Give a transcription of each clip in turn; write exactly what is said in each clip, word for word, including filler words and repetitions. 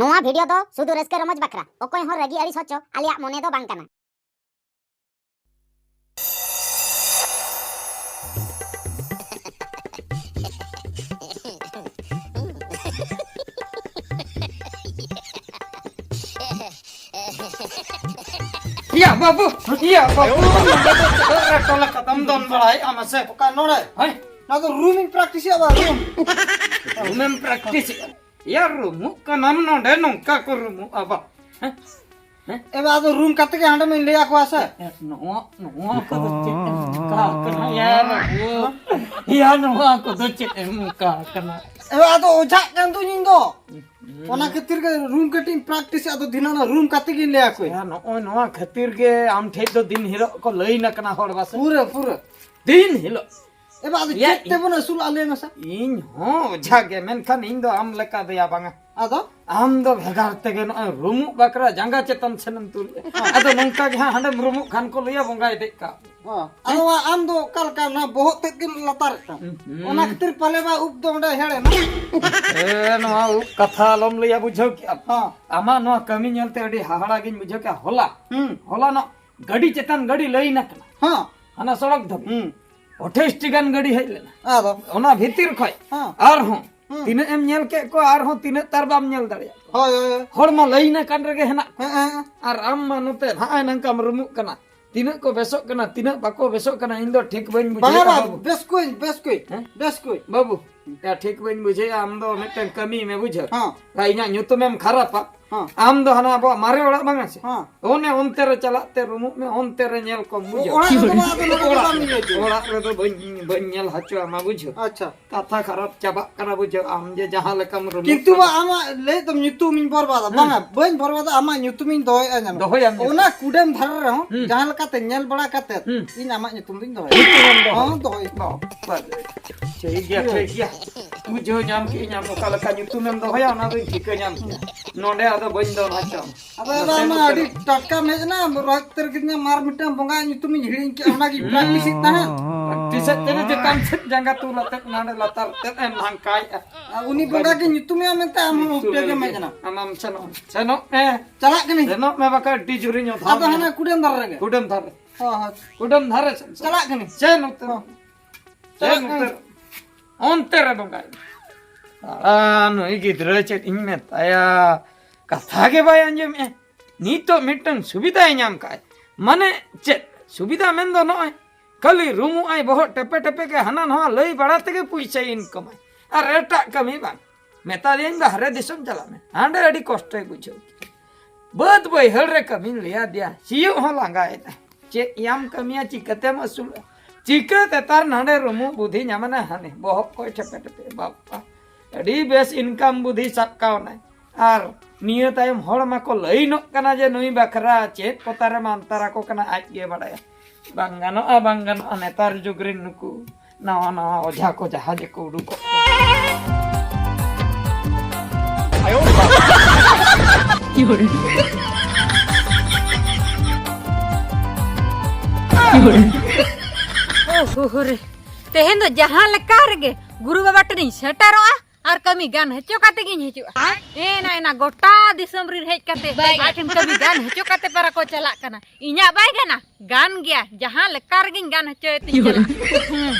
ᱱᱚᱣᱟ ᱵᱷᱤᱰᱤᱭᱳ ᱫᱚ ᱥᱩᱫᱷᱩ ᱨᱟᱹᱥᱠᱟᱹ ᱨᱚᱢᱚᱡᱽ ᱵᱟᱠᱷᱨᱟ, ᱚᱠᱚᱭ ᱦᱚᱸ ᱨᱟᱹᱜᱤ ᱟᱹᱲᱤᱥ ᱦᱚᱪᱚ ᱟᱞᱮᱭᱟᱜ ᱢᱚᱱᱮ ᱫᱚ ᱵᱟᱝ ᱠᱟᱱᱟ᱾ ᱤᱭᱟ ᱵᱟᱹᱵᱩ, ᱤᱭᱟ ᱵᱟᱹᱵᱩ, ᱱᱚᱰᱮ ᱫᱚ ᱪᱮᱫ ᱨᱮ ᱴᱚᱞᱟ ᱠᱟᱛᱟᱢ ᱫᱚᱱ ᱵᱟᱲᱟᱭᱮᱫᱼᱟ ᱢᱟᱥᱮ? ᱚᱠᱟ ᱱᱚᱰᱮ? ᱦᱳᱭ᱾ ᱱᱚᱣᱟ ᱫᱚ ᱨᱩᱢ ᱤᱧ ᱯᱨᱮᱠᱴᱤᱥᱮᱜᱼᱟ ᱵᱟ, ᱨᱩᱢ᱾ ᱨᱩᱢᱮᱢ ᱯᱨᱮᱠᱴᱤᱥᱮᱜᱼᱟ? ᱭᱟ ᱨᱩᱢᱩᱜ ᱠᱟᱱᱟᱢ ᱱᱚᱰᱮ, ᱱᱚᱝᱠᱟ ᱠᱚ ᱨᱩᱢᱩᱜᱼᱟ ᱵᱟ? ᱦᱮᱸ? ᱦᱮᱸ? ᱮ ᱵᱟ, ᱟᱫᱚ ᱨᱩᱢ ᱠᱟᱛᱮ ᱜᱮ ᱦᱟᱸᱰᱮ ᱢᱟᱧ ᱞᱟᱹᱭ ᱟᱠᱚᱣᱟ ᱥᱮ᱾ ᱮ, ᱱᱚᱣᱟ, ᱱᱚᱣᱟ ᱠᱚᱫᱚ ᱪᱮᱫ ᱮᱢ ᱢᱮᱛᱟ ᱠᱟᱱᱟ ᱭᱟ ᱵᱟᱹᱵᱩ? ᱭᱟ ᱱᱚᱣᱟ ᱠᱚᱫᱚ ᱪᱮᱫ ᱮᱢ ᱢᱮᱛᱟ ᱠᱟᱱᱟ? ᱮ ᱵᱟ, ᱟᱫᱚ ᱚᱡᱷᱟᱜ ᱠᱟᱱ ᱫᱩᱧ ᱤᱧ ᱫᱚ᱾ ᱚᱱᱟ ᱠᱷᱟᱹᱛᱤᱨ ᱜᱮ ᱨᱩᱢ ᱠᱟᱹᱴᱤᱡ ᱤᱧ ᱯᱨᱮᱠᱴᱤᱥ, ᱟᱫᱚ ᱫᱷᱤᱱᱟᱹᱱ ᱨᱩᱢ ᱠᱟᱛᱮ ᱜᱤᱧ ᱞᱟᱹᱭ ᱟᱠᱚᱣᱟ᱾ ᱭᱟ, ᱱᱚᱜᱼᱚᱭ ᱱᱚᱣᱟ ᱠᱷᱟᱹᱛᱤᱨ ᱜᱮ ᱟᱢ ᱴᱷᱮᱡ ᱫᱚ ᱫᱤᱱ ᱦᱤᱞᱳᱜ ᱠᱚ ᱞᱟᱹᱭ ᱱᱟ ᱠᱟᱱᱟ ᱦᱚᱲ ᱵᱟᱥᱮ? ᱯᱩᱨᱟᱹ, ᱯᱩᱨᱟᱹ᱾ ᱫᱤᱱ ᱦᱤᱞᱳᱜ᱾ ᱮ ᱵᱟ, ᱟᱫᱚ ᱭᱟ, ᱪᱮᱫ ᱛᱮᱵᱚᱱ ᱟᱹᱥᱩᱞᱚᱜᱼᱟ ᱞᱟᱹᱭ ᱢᱮᱥᱮ? ᱤᱧ ᱦᱚᱸ ᱚᱡᱷᱟ ᱜᱮ, ᱢᱮᱱᱠᱷᱟᱱ ᱤᱧ ᱫᱚ ᱟᱢ ᱞᱮᱠᱟ ᱫᱚ ᱭᱟ ᱵᱟᱝᱟ᱾ ᱟᱫᱚ? ᱟᱢ ᱫᱚ ᱵᱷᱮᱜᱟᱨ ᱛᱮᱜᱮ ᱱᱚᱜᱼᱚᱭ ᱨᱩᱢᱩᱜ ᱵᱟᱠᱷᱨᱟ ᱡᱟᱸᱜᱟ ᱪᱮᱛᱟᱱ ᱥᱮᱱᱮᱢ ᱛᱩᱞ ᱮᱫ᱾ ᱟᱫᱚ ᱱᱚᱝᱠᱟ ᱜᱮ ᱦᱟᱸᱜ ᱦᱟᱸᱰᱮᱢ ᱨᱩᱢᱩᱜ ᱠᱷᱟᱱ ᱠᱚ ᱞᱟᱹᱭᱟ ᱵᱚᱸᱜᱟᱭ ᱫᱮᱡ ᱠᱟᱜ᱾ ᱦᱚᱸ᱾ ᱟᱫᱚ ᱢᱟ ᱟᱢ ᱫᱚ ᱚᱠᱟ ᱞᱮᱠᱟ ᱚᱱᱟ ᱵᱚᱦᱚᱜ ᱛᱮᱫ ᱜᱮᱢ ᱞᱟᱛᱟᱨᱮᱫ ᱛᱟᱢ? ᱦᱩᱸ, ᱦᱩᱸ᱾ ᱚᱱᱟ ᱠᱷᱟᱹᱛᱤᱨ ᱯᱟᱞᱮ ᱵᱟ ᱩᱵ ᱫᱚ ᱚᱸᱰᱮ ᱦᱮᱲᱮᱢᱟ᱾ ᱮ, ᱱᱚᱣᱟ ᱩᱵ ᱠᱟᱛᱷᱟ ᱟᱞᱚᱢ ᱞᱟᱹᱭᱟ, ᱵᱩᱡᱷᱟᱹᱣ ᱠᱮᱜᱼᱟᱢ? ᱦᱚᱸ᱾ ᱟᱢᱟᱜ ᱱᱚᱣᱟ ᱠᱟᱹᱢᱤ ᱧᱮᱞᱛᱮ ᱟᱹᱰᱤ ᱦᱟᱦᱟᱲᱟ ᱜᱤᱧ ᱵᱩᱡᱷᱟᱹᱣ ᱠᱮᱜᱼᱟ᱾ ᱦᱚᱞᱟ, ᱦᱩᱸ᱾ ᱦᱚᱞᱟᱱᱚᱜ ᱜᱟᱹᱰᱤ ᱪᱮᱛᱟᱱ ᱜᱟᱹᱰᱤ ᱞᱟᱹᱭᱤᱱ ᱟᱠᱟᱱᱟ᱾ ᱦᱚᱸ᱾ ᱦᱟᱱᱟ ᱥᱚᱲᱚᱠ ᱫᱷᱟᱹᱵᱤᱡ᱾ ᱦᱩᱸ᱾ ᱟᱴᱷᱟᱭᱤᱥ ᱴᱤ ᱜᱟᱱ ᱜᱟᱹᱰᱤ ᱦᱮᱡ ᱞᱮᱱᱟ᱾ ᱟᱫᱚ? ᱚᱱᱟ ᱵᱷᱤᱛᱤᱨ ᱠᱷᱚᱡ ᱦᱚᱸ᱾ ᱟᱨᱦᱚᱸ ᱦᱩᱸ᱾ ᱛᱤᱱᱟᱹᱜ ᱮᱢ ᱧᱮᱞ ᱠᱮᱫ ᱠᱚᱣᱟ, ᱟᱨᱦᱚᱸ ᱛᱤᱱᱟᱹᱜ ᱛᱟᱨ ᱵᱟᱢ ᱧᱮᱞ ᱫᱟᱲᱮᱭᱟᱜ ᱠᱚᱣᱟ᱾ ᱦᱳᱭ, ᱦᱳᱭ, ᱦᱳᱭ᱾ ᱦᱚᱲ ᱢᱟ ᱞᱟᱹᱭᱤᱱ ᱟᱠᱟᱱ ᱨᱮᱜᱮ ᱦᱮᱱᱟᱜ ᱠᱚᱣᱟ᱾ ᱦᱮᱸ, ᱦᱮᱸ᱾ ᱟᱨ ᱟᱢ ᱢᱟ ᱱᱚᱛᱮ ᱱᱚᱜᱼᱚᱭ ᱱᱚᱝᱠᱟᱢ ᱨᱩᱢᱩᱜ ᱠᱟᱱᱟ᱾ ᱛᱤᱱᱟᱹᱜ ᱠᱚ ᱵᱮᱥᱚᱜ ᱠᱟᱱᱟ, ᱛᱤᱱᱟᱹᱜ ᱵᱟᱠᱚ ᱵᱮᱥᱚᱜ ᱠᱟᱱᱟ, ᱤᱧ ᱫᱚ ᱴᱷᱤᱠ ᱵᱟᱹᱧ ᱵᱩᱡᱷᱟᱹᱣ ᱵᱟᱝᱟ, ᱮᱫᱟ ᱵᱟᱝ, ᱵᱟᱹᱵᱩ᱾ ᱵᱮᱥ ᱠᱚᱧ, ᱵᱮᱥ ᱠᱚᱧ, ᱦᱮᱸ? ᱵᱮᱥ ᱠᱚᱧ᱾ ᱵᱟᱹᱵᱩ, ᱭᱟ, ᱴᱷᱤᱠ ᱵᱟᱹᱧ ᱵᱩᱡᱷᱟᱹᱣᱟ, ᱟᱢ ᱫᱚ ᱢᱤᱫᱴᱟᱝ ᱠᱟᱹᱢᱤ ᱢᱮ, ᱵᱩᱡᱷᱟᱹᱣ? ᱦᱚᱸ᱾ ᱵᱟ, ᱤᱧᱟᱹᱜ ᱧᱩᱛᱩᱢᱮᱢ ᱠᱷᱟᱨᱟᱯᱟ᱾ ᱦᱚᱸ᱾ ᱟᱢ ᱫᱚ ᱦᱟᱱᱟ ᱟᱵᱚᱣᱟᱜ ᱢᱟᱨᱮ ᱚᱲᱟᱜ ᱵᱟᱝᱟ ᱥᱮ? ᱦᱚᱸ᱾ ᱚᱱᱮ ᱚᱱᱛᱮ ᱨᱮ ᱪᱟᱞᱟᱜ ᱛᱮ ᱨᱩᱢᱩᱜ ᱢᱮ, ᱚᱱᱛᱮ ᱨᱮ ᱧᱮᱞ ᱠᱚᱢ, ᱵᱩᱡᱷᱟᱹᱣ? ᱚᱲᱟᱜ ᱨᱮᱫᱚ ᱵᱟᱝ, ᱟᱫᱚ ᱱᱚᱰᱮ ᱫᱚ ᱚᱲᱟᱜ, ᱵᱟᱢ ᱧᱮᱞ ᱦᱚᱪᱚ᱾ ᱚᱲᱟᱜ ᱨᱮᱫᱚ ᱵᱟᱹᱧ, ᱵᱟᱹᱧ ᱧᱮᱞ ᱦᱚᱪᱚ ᱟᱢᱟ, ᱵᱩᱡᱷᱟᱹᱣ? ᱟᱪᱪᱷᱟ᱾ ᱠᱟᱛᱷᱟ ᱠᱷᱟᱨᱟᱯ ᱪᱟᱵᱟᱜ ᱠᱟᱱᱟ, ᱵᱩᱡᱷᱟᱹᱣ? ᱟᱢ ᱡᱮ ᱡᱟᱦᱟᱸ ᱞᱮᱠᱟᱢ ᱨᱩᱢᱩᱜ ᱠᱤᱱᱛᱩ ᱵᱟ, ᱠᱟᱱᱟ᱾ ᱟᱢᱟᱜ ᱞᱟᱹᱭ ᱛᱟᱢ ᱧᱩᱛᱩᱢᱤᱧ ᱵᱚᱨᱵᱟᱫᱟ᱾ ᱦᱩᱸ᱾ ᱵᱟᱝᱟ, ᱵᱟᱹᱧ ᱵᱚᱨᱵᱟᱫᱟ, ᱟᱢᱟᱜ ᱧᱩᱛᱩᱢᱤᱧ ᱫᱚᱦᱚᱭᱟ ᱧᱟᱢᱟ᱾ ᱫᱚᱦᱚᱭᱟᱢ ᱧᱩᱛᱩᱢ᱾ ᱚᱱᱟ ᱠᱩᱰᱟᱹᱢ ᱫᱷᱟᱨᱮ ᱨᱮᱦᱚᱸ ᱦᱩᱸ᱾ ᱡᱟᱦᱟᱸ ᱞᱮᱠᱟᱛᱮ ᱧᱮᱞ ᱵᱟᱲᱟ ᱠᱟᱛᱮ ᱦᱩᱸ᱾ ᱤᱧ ᱟᱢᱟᱜ ᱧᱩᱛᱩᱢ ᱫᱚᱧ ᱫᱚᱦᱚᱭᱟ᱾ ᱧᱩᱛᱩᱢᱮᱢ ᱫᱚᱦᱚᱭᱟ᱾ ᱦᱚᱸ, ᱫᱚᱦᱚᱭ᱾ ᱵᱟᱵᱟ, ᱴᱷᱤᱠ ᱜᱮᱭᱟ, ᱴᱷᱤᱠ ᱜᱮᱭᱟ᱾ ᱵᱩᱡᱷᱟᱹᱣ ᱧᱟᱢ ᱠᱮᱫᱟᱹᱧ ᱟᱢ ᱚᱠᱟ ᱞᱮᱠᱟ ᱧᱩᱛᱩᱢᱮᱢ ᱫᱚᱦᱚᱭᱟ, ᱚᱱᱟ ᱫᱚᱧ ᱴᱷᱤᱠᱟᱹ ᱧᱟᱢ ᱠᱮᱫᱟ᱾ ᱱᱚᱰᱮ ᱟᱫᱚ ᱵᱟᱹᱧ ᱫᱚᱱ ᱦᱚᱪᱚ ᱟᱢᱟ᱾ ᱟᱫᱚ ᱱᱟᱥᱮ ᱫᱟᱫᱟ, ᱟᱢ ᱢᱟ ᱱᱚᱛᱮ ᱟᱹᱰᱤ ᱫᱚ᱾ ᱴᱟᱴᱠᱟᱢ ᱦᱮᱡ ᱮᱱᱟ, ᱨᱚᱦᱚᱭ ᱩᱛᱟᱹᱨ ᱠᱤᱫᱤᱧᱟ, ᱢᱟᱨ ᱢᱤᱫᱴᱟᱝ ᱵᱚᱸᱜᱟ ᱧᱩᱛᱩᱢᱤᱧ ᱦᱤᱲᱤᱧ ᱠᱮᱫᱼᱟ, ᱚᱱᱟᱜᱤᱧ ᱦᱩᱸ᱾ ᱯᱨᱮᱠᱴᱤᱥᱮᱫ ᱛᱟᱦᱮᱸᱫ᱾ ᱯᱨᱮᱠᱴᱤᱥ ᱥᱮᱫ ᱛᱮ ᱪᱮᱛᱟᱱ ᱥᱮᱫ ᱡᱟᱸᱜᱟ ᱛᱩᱞ ᱟᱛᱮᱫ ᱱᱟᱰᱮ ᱞᱟᱛᱟᱨ ᱛᱮᱫ ᱮᱢ ᱞᱟᱝᱠᱟᱭᱮᱫᱼᱟ᱾ ᱟᱨ ᱩᱱᱤ ᱵᱚᱸᱜᱟ ᱜᱮ ᱧᱩᱛᱩᱢᱮ ᱢᱮᱱᱛᱮ ᱟᱢ ᱦᱚᱸ ᱩᱯᱮ ᱜᱮᱢ ᱢᱮᱱᱟ᱾ ᱟᱢ ᱟᱢ ᱥᱮᱱᱚᱜ ᱢᱮ, ᱥᱮᱱᱚᱜ ᱢᱮ᱾ ᱪᱟᱞᱟᱜ ᱠᱟᱹᱱᱟᱹᱧ᱾ ᱥᱮᱱᱚᱜ ᱢᱮ, ᱵᱟᱠᱷᱟᱡ ᱟᱹᱰᱤ ᱡᱳᱨᱤᱧ ᱚᱫᱷᱟ ᱟᱫᱚ ᱢᱮᱭᱟ᱾ ᱦᱟᱱᱟ ᱠᱩᱰᱟᱹᱢ ᱫᱷᱟᱨᱮ ᱨᱮᱜᱮ᱾ ᱠᱩᱰᱟᱹᱢ ᱫᱷᱟᱨᱮ᱾ ᱦᱚᱸ, ᱦᱚᱸ᱾ ᱠᱩᱰᱟᱹᱢ ᱫᱷᱟᱨᱮ ᱥᱮᱱ, ᱥᱮᱱ᱾ ᱪᱟᱞᱟᱜ ᱠᱟᱹᱱᱟᱹᱧ᱾ ᱥᱮᱱ ᱩᱛᱟᱹᱨ᱾ ᱦᱚᱸ᱾ ᱥᱮᱱ ᱪᱟᱞᱟᱜ ᱩᱛᱟᱹᱨ᱾ ᱠᱟᱹᱱᱟᱹᱧ᱾ ᱚᱱᱛᱮ ᱨᱮ ᱵᱚᱸᱜᱟᱭ ᱢᱮ᱾ ᱟᱲᱟ, ᱱᱩᱭ ᱜᱤᱫᱽᱨᱟᱹ ᱪᱮᱫ ᱤᱧ ᱢᱮᱛᱟᱭᱟ, ᱠᱟᱛᱷᱟ ᱜᱮ ᱵᱟᱭ ᱟᱸᱡᱚᱢᱮᱜᱼᱟ᱾ ᱱᱤᱛᱚᱜ ᱢᱤᱫᱴᱟᱝ ᱥᱩᱵᱤᱫᱷᱟᱭ ᱧᱟᱢ ᱠᱟᱜᱼᱟᱭ᱾ ᱢᱟᱱᱮ ᱪᱮᱫ ᱥᱩᱵᱤᱫᱷᱟ ᱢᱮᱱ ᱫᱚ ᱱᱚᱜᱼᱚᱭ ᱠᱷᱟᱹᱞᱤ ᱨᱩᱢᱩᱜ ᱟᱭ, ᱵᱚᱦᱚᱜ ᱴᱮᱯᱮ ᱴᱮᱯᱮ ᱜᱮ ᱦᱟᱱᱟ ᱱᱚᱣᱟ ᱞᱟᱹᱭ ᱵᱟᱲᱟ ᱛᱮᱜᱮ ᱯᱩᱭᱥᱟᱹᱭ ᱤᱱᱠᱟᱢᱟᱭ᱾ ᱟᱨ ᱮᱴᱟᱜ ᱠᱟᱹᱢᱤ ᱵᱟᱝ᱾ ᱢᱮᱛᱟ ᱫᱤᱭᱟᱹᱧ ᱵᱟᱦᱨᱮ ᱫᱤᱥᱚᱢ ᱪᱟᱞᱟᱜ ᱢᱮ, ᱦᱟᱸᱰᱮ ᱟᱹᱰᱤ ᱠᱚᱥᱴᱚᱭ ᱵᱩᱡᱷᱟᱹᱣ ᱠᱮᱫᱟ᱾ ᱵᱟᱹᱫᱽ ᱵᱟᱹᱭᱦᱟᱹᱲ ᱨᱮ ᱠᱟᱹᱢᱤᱧ ᱞᱟᱹᱭᱟ ᱫᱮᱭᱟ, ᱥᱤᱭᱳᱜ ᱦᱚᱸ ᱞᱟᱸᱜᱟᱭᱮᱫᱟ᱾ ᱪᱮᱫ ᱭᱟᱢ ᱠᱟᱹᱢᱤᱭᱟ, ᱪᱤᱠᱟᱹᱛᱮᱢ ᱟᱹᱥᱩᱞᱚᱜᱼᱟ? ᱪᱤᱠᱟᱹᱛᱮ ᱛᱟᱨ ᱱᱟᱸᱰᱮ ᱨᱩᱢᱩᱜ ᱵᱩᱫᱷᱤ ᱧᱟᱢᱮᱱᱟ ᱦᱟᱱᱮ ᱵᱚᱦᱚᱜ ᱠᱚᱭ ᱴᱷᱮᱯᱮ ᱴᱷᱮᱯᱮ᱾ ᱵᱟᱯᱟ, ᱟᱹᱰᱤ ᱵᱮᱥ ᱤᱱᱠᱟᱢ ᱵᱩᱫᱷᱤ ᱥᱟᱵ ᱠᱟᱣᱱᱟᱭ᱾ ᱟᱨ ᱱᱤᱭᱟᱹ ᱛᱟᱭᱚᱢ ᱦᱚᱲ ᱢᱟᱠᱚ ᱞᱟᱹᱭᱤᱱᱚᱜ ᱠᱟᱱᱟ ᱡᱮ ᱱᱩᱭ ᱵᱟᱠᱷᱨᱟ ᱪᱮᱫ ᱯᱚᱛᱟᱨᱮ ᱢᱟᱱᱛᱟᱨ ᱟᱠᱚ ᱠᱟᱱᱟ, ᱟᱡ ᱜᱮ ᱵᱟᱲᱟᱭᱟ᱾ ᱵᱟᱝ ᱜᱟᱱᱚᱜᱼᱟ, ᱵᱟᱝ ᱜᱟᱱᱚᱜᱼᱟ, ᱱᱮᱛᱟᱨ ᱡᱩᱜᱽ ᱨᱮᱱ ᱱᱩᱠᱩ ᱱᱟᱣᱟ ᱱᱟᱣᱟ ᱚᱡᱷᱟ ᱠᱚ ᱡᱟᱦᱟᱸ ᱡᱮᱠᱚ ᱩᱰᱩᱠᱚᱜ ᱠᱟᱱᱟ᱾ ᱳᱦᱳ ᱨᱮ, ᱛᱮᱦᱮᱧ ᱫᱚ ᱡᱟᱦᱟᱸ ᱞᱮᱠᱟ ᱨᱮᱜᱮ ᱜᱩᱨᱩ ᱵᱟᱵᱟ ᱴᱷᱮᱱᱤᱧ ᱥᱮᱴᱮᱨᱚᱜᱼᱟ ᱟᱨ ᱠᱟᱹᱢᱤ ᱜᱟᱱ ᱦᱚᱪᱚ ᱠᱟᱛᱮ ᱜᱤᱧ ᱦᱤᱡᱩᱜᱼᱟ᱾ ᱮᱱᱟ ᱮᱱᱟ ᱜᱚᱴᱟ ᱫᱤᱥᱚᱢ ᱨᱤᱱ ᱦᱮᱡ ᱠᱟᱛᱮ ᱟᱡ ᱴᱷᱮᱱ ᱠᱟᱹᱢᱤ ᱜᱟᱱ ᱦᱚᱪᱚ ᱠᱟᱛᱮ ᱯᱟᱨᱟ ᱠᱚ ᱪᱟᱞᱟᱜ ᱠᱟᱱᱟ᱾ ᱤᱧᱟᱹᱜ ᱵᱟᱭ ᱜᱟᱱᱟ? ᱜᱟᱱ ᱜᱮᱭᱟ, ᱡᱟᱦᱟᱸ ᱞᱮᱠᱟ ᱨᱮᱜᱤᱧ ᱜᱟᱱ ᱦᱚᱪᱚᱭᱮ ᱛᱤᱧ ᱪᱟᱞᱟᱜ᱾ ᱦᱩᱸ᱾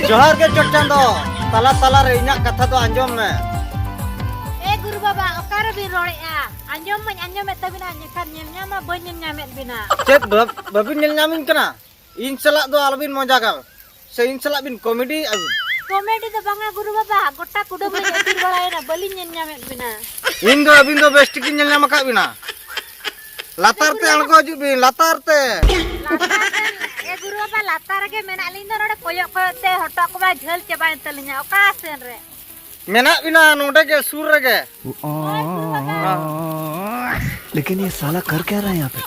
ᱡᱚᱦᱟᱨ ᱜᱮ ᱪᱚᱴ ᱪᱟᱸᱫᱚ, ᱛᱟᱞᱟ ᱛᱟᱞᱟ ᱨᱮ ᱤᱧᱟᱹᱜ ᱠᱟᱛᱷᱟ ᱫᱚ ᱟᱸᱡᱚᱢ ᱢᱮ᱾ ᱮ ᱜᱩᱨᱩ ᱵᱟᱵᱟ, ᱚᱠᱟ ᱨᱮᱵᱤᱱ ᱨᱚᱲᱮᱫᱼᱟ? ᱟᱸᱡᱚᱢ ᱢᱟᱧ ᱟᱸᱡᱚᱢᱮᱫ ᱛᱟᱵᱤᱱᱟ, ᱢᱮᱱᱠᱷᱟᱱ ᱧᱮᱞ ᱧᱟᱢ ᱢᱟ ᱵᱟᱹᱧ ᱧᱮᱞ ᱧᱟᱢᱮᱫ ᱵᱤᱱᱟ᱾ ᱪᱮᱫ ᱵᱟᱵ-, ᱵᱟᱹᱵᱤᱱ ᱧᱮᱞ ᱧᱟᱢᱤᱧ ᱠᱟᱱᱟ? ᱤᱧ ᱥᱟᱞᱟᱜ ᱫᱚ ᱟᱞᱚᱵᱤᱱ ᱢᱚᱡᱟᱜᱟ, ᱥᱮ ᱤᱧ ᱥᱟᱞᱟᱜ ᱵᱤᱱ ᱠᱚᱢᱮᱰᱤᱭᱮᱫᱼᱟ ᱵᱤᱱ? ᱠᱚᱢᱮᱰᱤ ᱫᱚ ᱵᱟᱝᱟ ᱜᱩᱨᱩ ᱵᱟᱵᱟ, ᱜᱚᱴᱟ ᱠᱩᱰᱟᱹᱢ ᱞᱤᱧ ᱟᱹᱪᱩᱨ ᱵᱟᱲᱟᱭᱮᱱᱟ, ᱵᱟᱹᱞᱤᱧ ᱧᱮᱞ ᱧᱟᱢᱮᱫ ᱵᱤᱱᱟ᱾ ᱤᱧ ᱫᱚ ᱟᱹᱵᱤᱱ ᱫᱚ ᱵᱮᱥ ᱴᱷᱤᱠ ᱤᱧ ᱧᱮᱞ ᱧᱟᱢ ᱟᱠᱟᱫ ᱵᱤᱱᱟ᱾ ᱞᱟᱛᱟᱨ ᱛᱮ ᱟᱬᱜᱚ ᱦᱤᱡᱩᱜ ᱵᱤᱱ, ᱞᱟᱛᱟᱨ ᱛᱮ᱾ ᱞᱟᱛᱟᱨ ᱨᱮ, ᱮ ᱜᱩᱨᱩ ᱵᱟᱵᱟ, ᱞᱟᱛᱟᱨ ᱨᱮᱜᱮ ᱢᱮᱱᱟᱜ ᱞᱤᱧ ᱫᱚ, ᱱᱚᱰᱮ ᱠᱚᱭᱚᱜ ᱠᱚᱭᱚᱜ ᱛᱮ ᱦᱚᱴᱚᱜ ᱠᱚᱢᱟ ᱡᱷᱟᱹᱞ ᱪᱟᱵᱟᱭᱮᱱ ᱛᱟᱹᱞᱤᱧᱟ᱾ ᱚᱠᱟ ᱥᱮᱱ ᱨᱮ? ᱢᱮᱱᱟᱜ ᱵᱤᱱᱟ ᱱᱚᱰᱮ ᱜᱮ, ᱥᱩᱨ ᱨᱮᱜᱮ᱾ ᱦᱳᱭ, ᱜᱩᱨᱩ ᱵᱟᱵᱟ᱾ लेकिन ये साला कर क्या रहा है यहाँ पे?